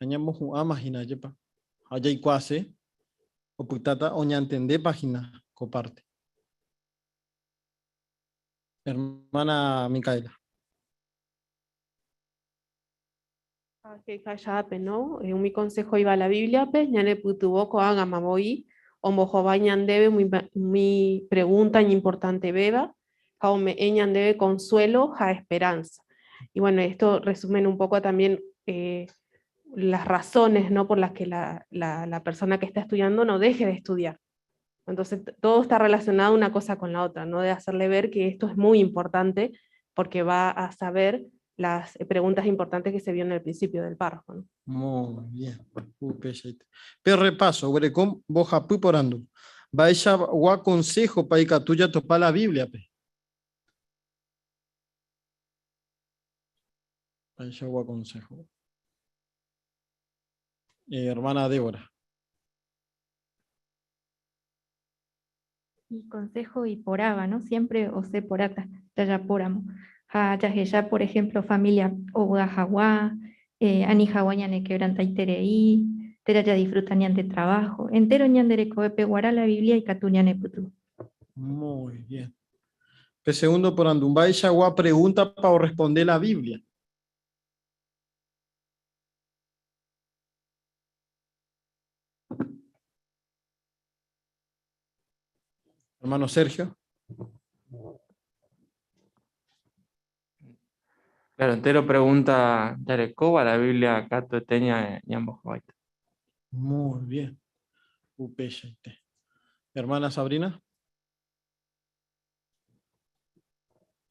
Ñamohu'ãma hína, ajépa? Ha jaikuaase, opytáta oñantendépa hína ko parte. Hermana Micaela. He'iháicha no? Eh, umi consejo oĩva la Bíbliape ñanepytyvõ ko'ág̃ama voi ombohovái ñandéve umi, umi pregunta iñimportantevéva ha ome'ẽ ñandéve consuelo ha esperanza. Y bueno, esto resumen un poco también eh, las razones ¿no? por las que la, la, la persona que está estudiando no deje de estudiar. Entonces, todo está relacionado una cosa con la otra, ¿no? De hacerle ver que esto es muy importante porque va a saber las preguntas importantes que se vio en el principio del párrafo. ¿no? Muy bien. Upeichaite. Pe repaso, oguereko mbohapy porandu. Mba'eichagua consejo-pa ikatu jatopa la Biblia-pe? Mba'eichagua consejo? Eh, hermana Débora. Y consejo iporãva, no? Siempre osẽ porãta jajapóramo. Ha jahecha, por ejemplo, familia ovy'a hag̃ua, eh, ani hag̃ua ñanequebrantaiterei, térã jadisfruta ñande trabajo. Entero ñande rekovépe guarã la Biblia ikatu ñanepytyvõ. Muy bien. Pe segundo porandu, mba'eichagua pregúntapa orresponde la Biblia? Hermano Sergio. Claro, entero pregunta jarekóva la Biblia katuete ñambohováita. Muy bien. Upeichaite. Hermana Sabrina.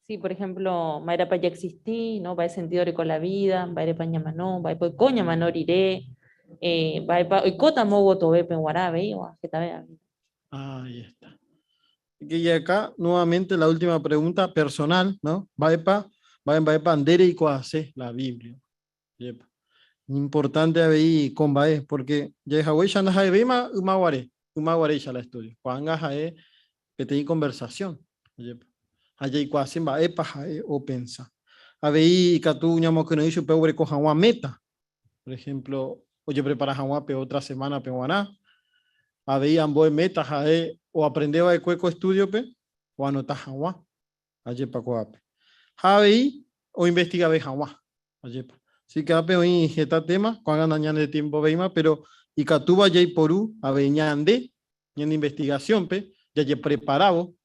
Sí, por ejemplo, mba'érapa jaexisti, no? Mba'e sentido oreko la vida, mba'érepa ñamano, mba'épa oiko ñamano rire, eh, mba'épa oikóta amo gotyove g̃uarã avei, o hetave avei. Ahí está. Y acá, nuevamente, la última pregunta personal, ¿no? Mba'épa, mba'e mba'épa nde reikuaase la Biblia. Jepa. Importante avei ko mba'e, porque jahehaguéicha ndaha'evéima ymaguare, ymaguaréicha la estudio. Ko'ág̃a ha'e peteĩ conversación, jepa. Ha jaikuaase mba'épa ha'e opensa. Avei ikatu ñamokyre'ỹ chupe oguereko hag̃ua meta. Por ejemplo, ojeprepara hag̃ua pe otra semana-pe g̃uarã. Avei ambue meta ha'e oaprende va'ekue ko estudio-pe oanota hag̃ua, ajépa ko'ápe. Ha avei oinvestigave hag̃ua, ajépa. Así que ápe oĩ heta tema, ko'ág̃a nañanetiempovéima, pero ikatúva jaiporu avei ñande ñane investigación-pe jajepreparávo,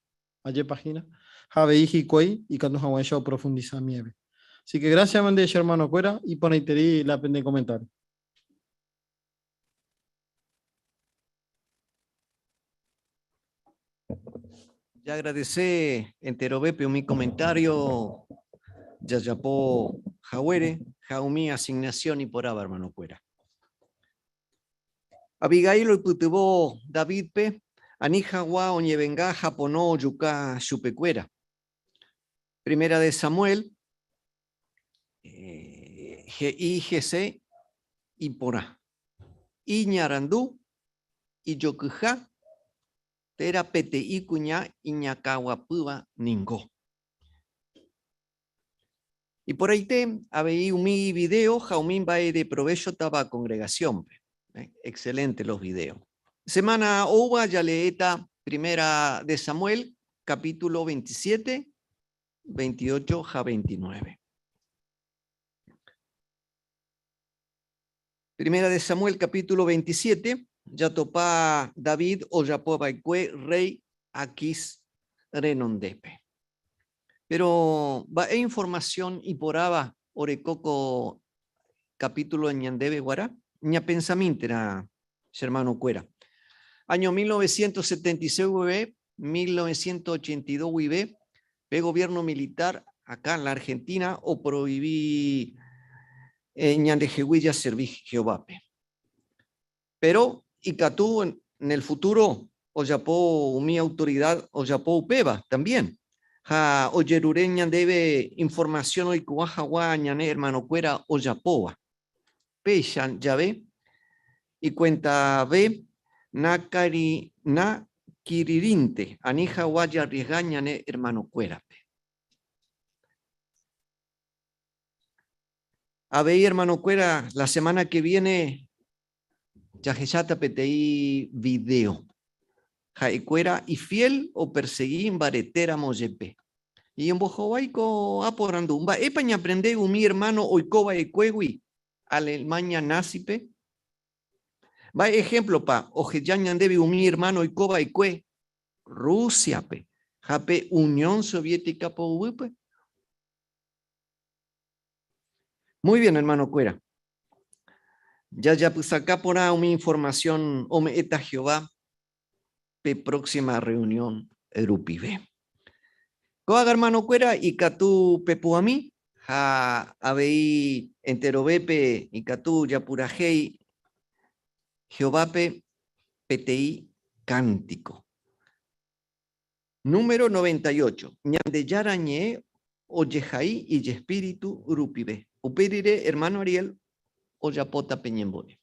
ajépa hína, ha avei hikuái ikatu hag̃uáicha oprofundisa mieve. Así que gracias mande che hermano-kuéra, iporãiterei la pende comentario. Jaagradece enterovépe umi comentario jajapo haguére ha umi asignación iporãva hermano-kuéra. Abigail oipytyvõ Davídpe ani hag̃ua oñevenga ha pono ojuka chupekuéra. Primera de Samuel he'i hese iporã, iñarandu, ijokyha térã peteĩ kuña iñakãguapýva ningo. Iporãite avei umi video ha umi mba'e ideprovéchotava kongregasiónpe. Excelente los videos. Semana oúva jaleéta Primera de Samuel, capítulo 27, 28 ha 29. Primera de Samuel, capítulo 27, jatopa David ojapova'ekue rey Aquis renondépe. Pero mba'e información iporãva oreko ko capítulo ñandéve guarã? Ñapensamíntena, che hermano-kuéra. Año 1976 guive, 1982 guive, pe gobierno militar acá en la Argentina oprohibi ñandehegui jaservi Jehovápe. Péro ikatu en el futuro ojapo umi autoridad ojapo upéva también. Ha ojerure ñandéve información oikuaa hag̃ua ñane hermanokuéra ojapóva. Péicha jave ikuentave nakirirĩnte ani hag̃ua jarriesga ñane hermanokuérape. Avei hermanokuéra, la semana que viene jahecháta peteĩ video. Ha'ekuéra ifiel opersegi mbaretéramo jepe. Iñombohovái ko aporandu, Mba'épa ñaaprende umi ermáno oiko va'ekuégui Alemaña názipe? Mba'e ehémplopa oheja ñandéve umi ermáno oiko va'ekue Rúsiape ha pe Unión Soviética poguýpe? Muy bien, hermano-kuéra. Jajapysaka porã umi informasión ome'ẽta Jehová pe próxima reunión rupive. Ko'ág̃a hermano-kuéra ikatu pepu'ãmi ha avei enterovépe ikatu japurahéi Jehovápe peteĩ kántiko. Número 98. Ñandejára Ñe'ẽ ojehai ijespíritu rupive. Upe rire ermáno Ariel ojapóta pe ñembo'e.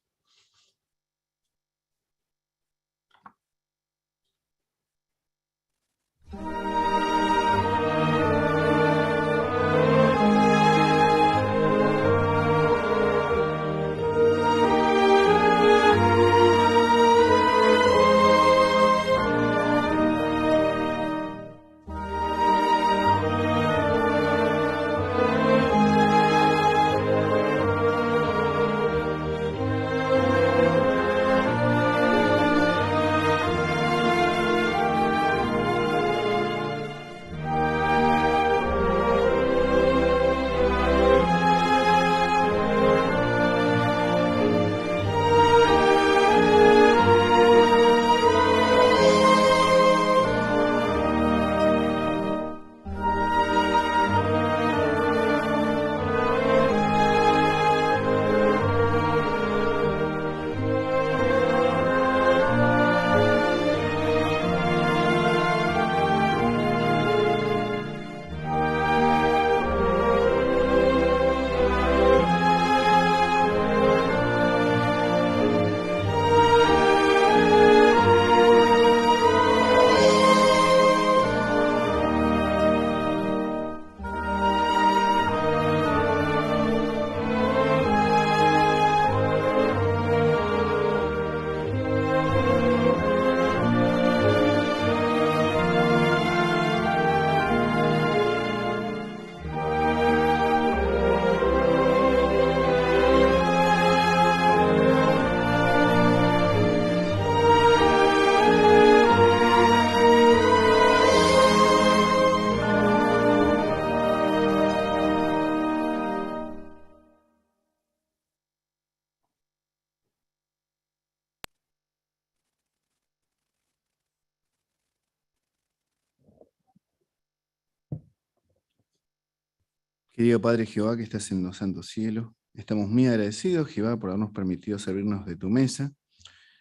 Querido Padre Jehová que estás en los santos cielos, estamos muy agradecidos, Jehová, por habernos permitido servirnos de tu mesa.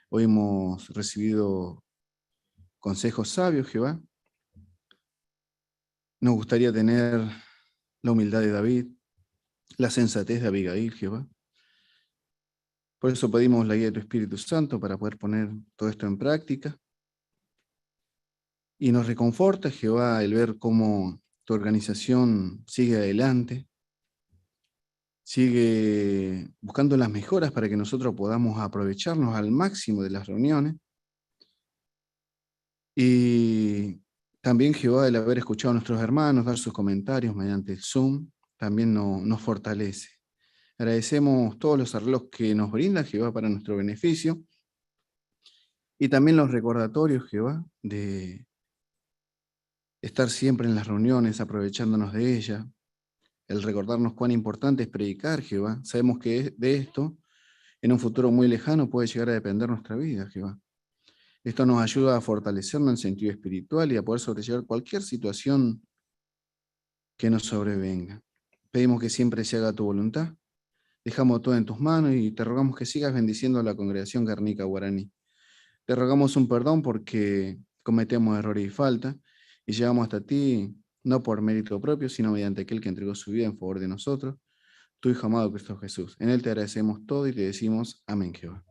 Hoy hemos recibido consejos sabios, Jehová. Nos gustaría tener la humildad de David, la sensatez de Abigail, Jehová. Por eso pedimos la guía de tu Espíritu Santo para poder poner todo esto en práctica. Y nos reconforta, Jehová, el ver cómo tu organización sigue adelante, sigue buscando las mejoras para que nosotros podamos aprovecharnos al máximo de las reuniones. Y también Jehová, el haber escuchado a nuestros hermanos dar sus comentarios mediante el Zoom, también nos fortalece. Agradecemos todos los arreglos que nos brinda Jehová para nuestro beneficio y también los recordatorios, Jehová, de estar siempre en las reuniones, aprovechándonos de ellas, el recordarnos cuán importante es predicar, Jehová. Sabemos que de esto, en un futuro muy lejano, puede llegar a depender nuestra vida, Jehová. Esto nos ayuda a fortalecernos en sentido espiritual y a poder sobrellevar cualquier situación que nos sobrevenga. Pedimos que siempre se haga tu voluntad. Dejamos todo en tus manos y te rogamos que sigas bendiciendo a la congregación Guernica Guaraní. Te rogamos un perdón porque cometemos errores y falta y llegamos hasta ti no por mérito propio, sino mediante aquel que entregó su vida en favor de nosotros, tu Hijo amado Cristo Jesús. En él te agradecemos todo y te decimos amén, Jehová.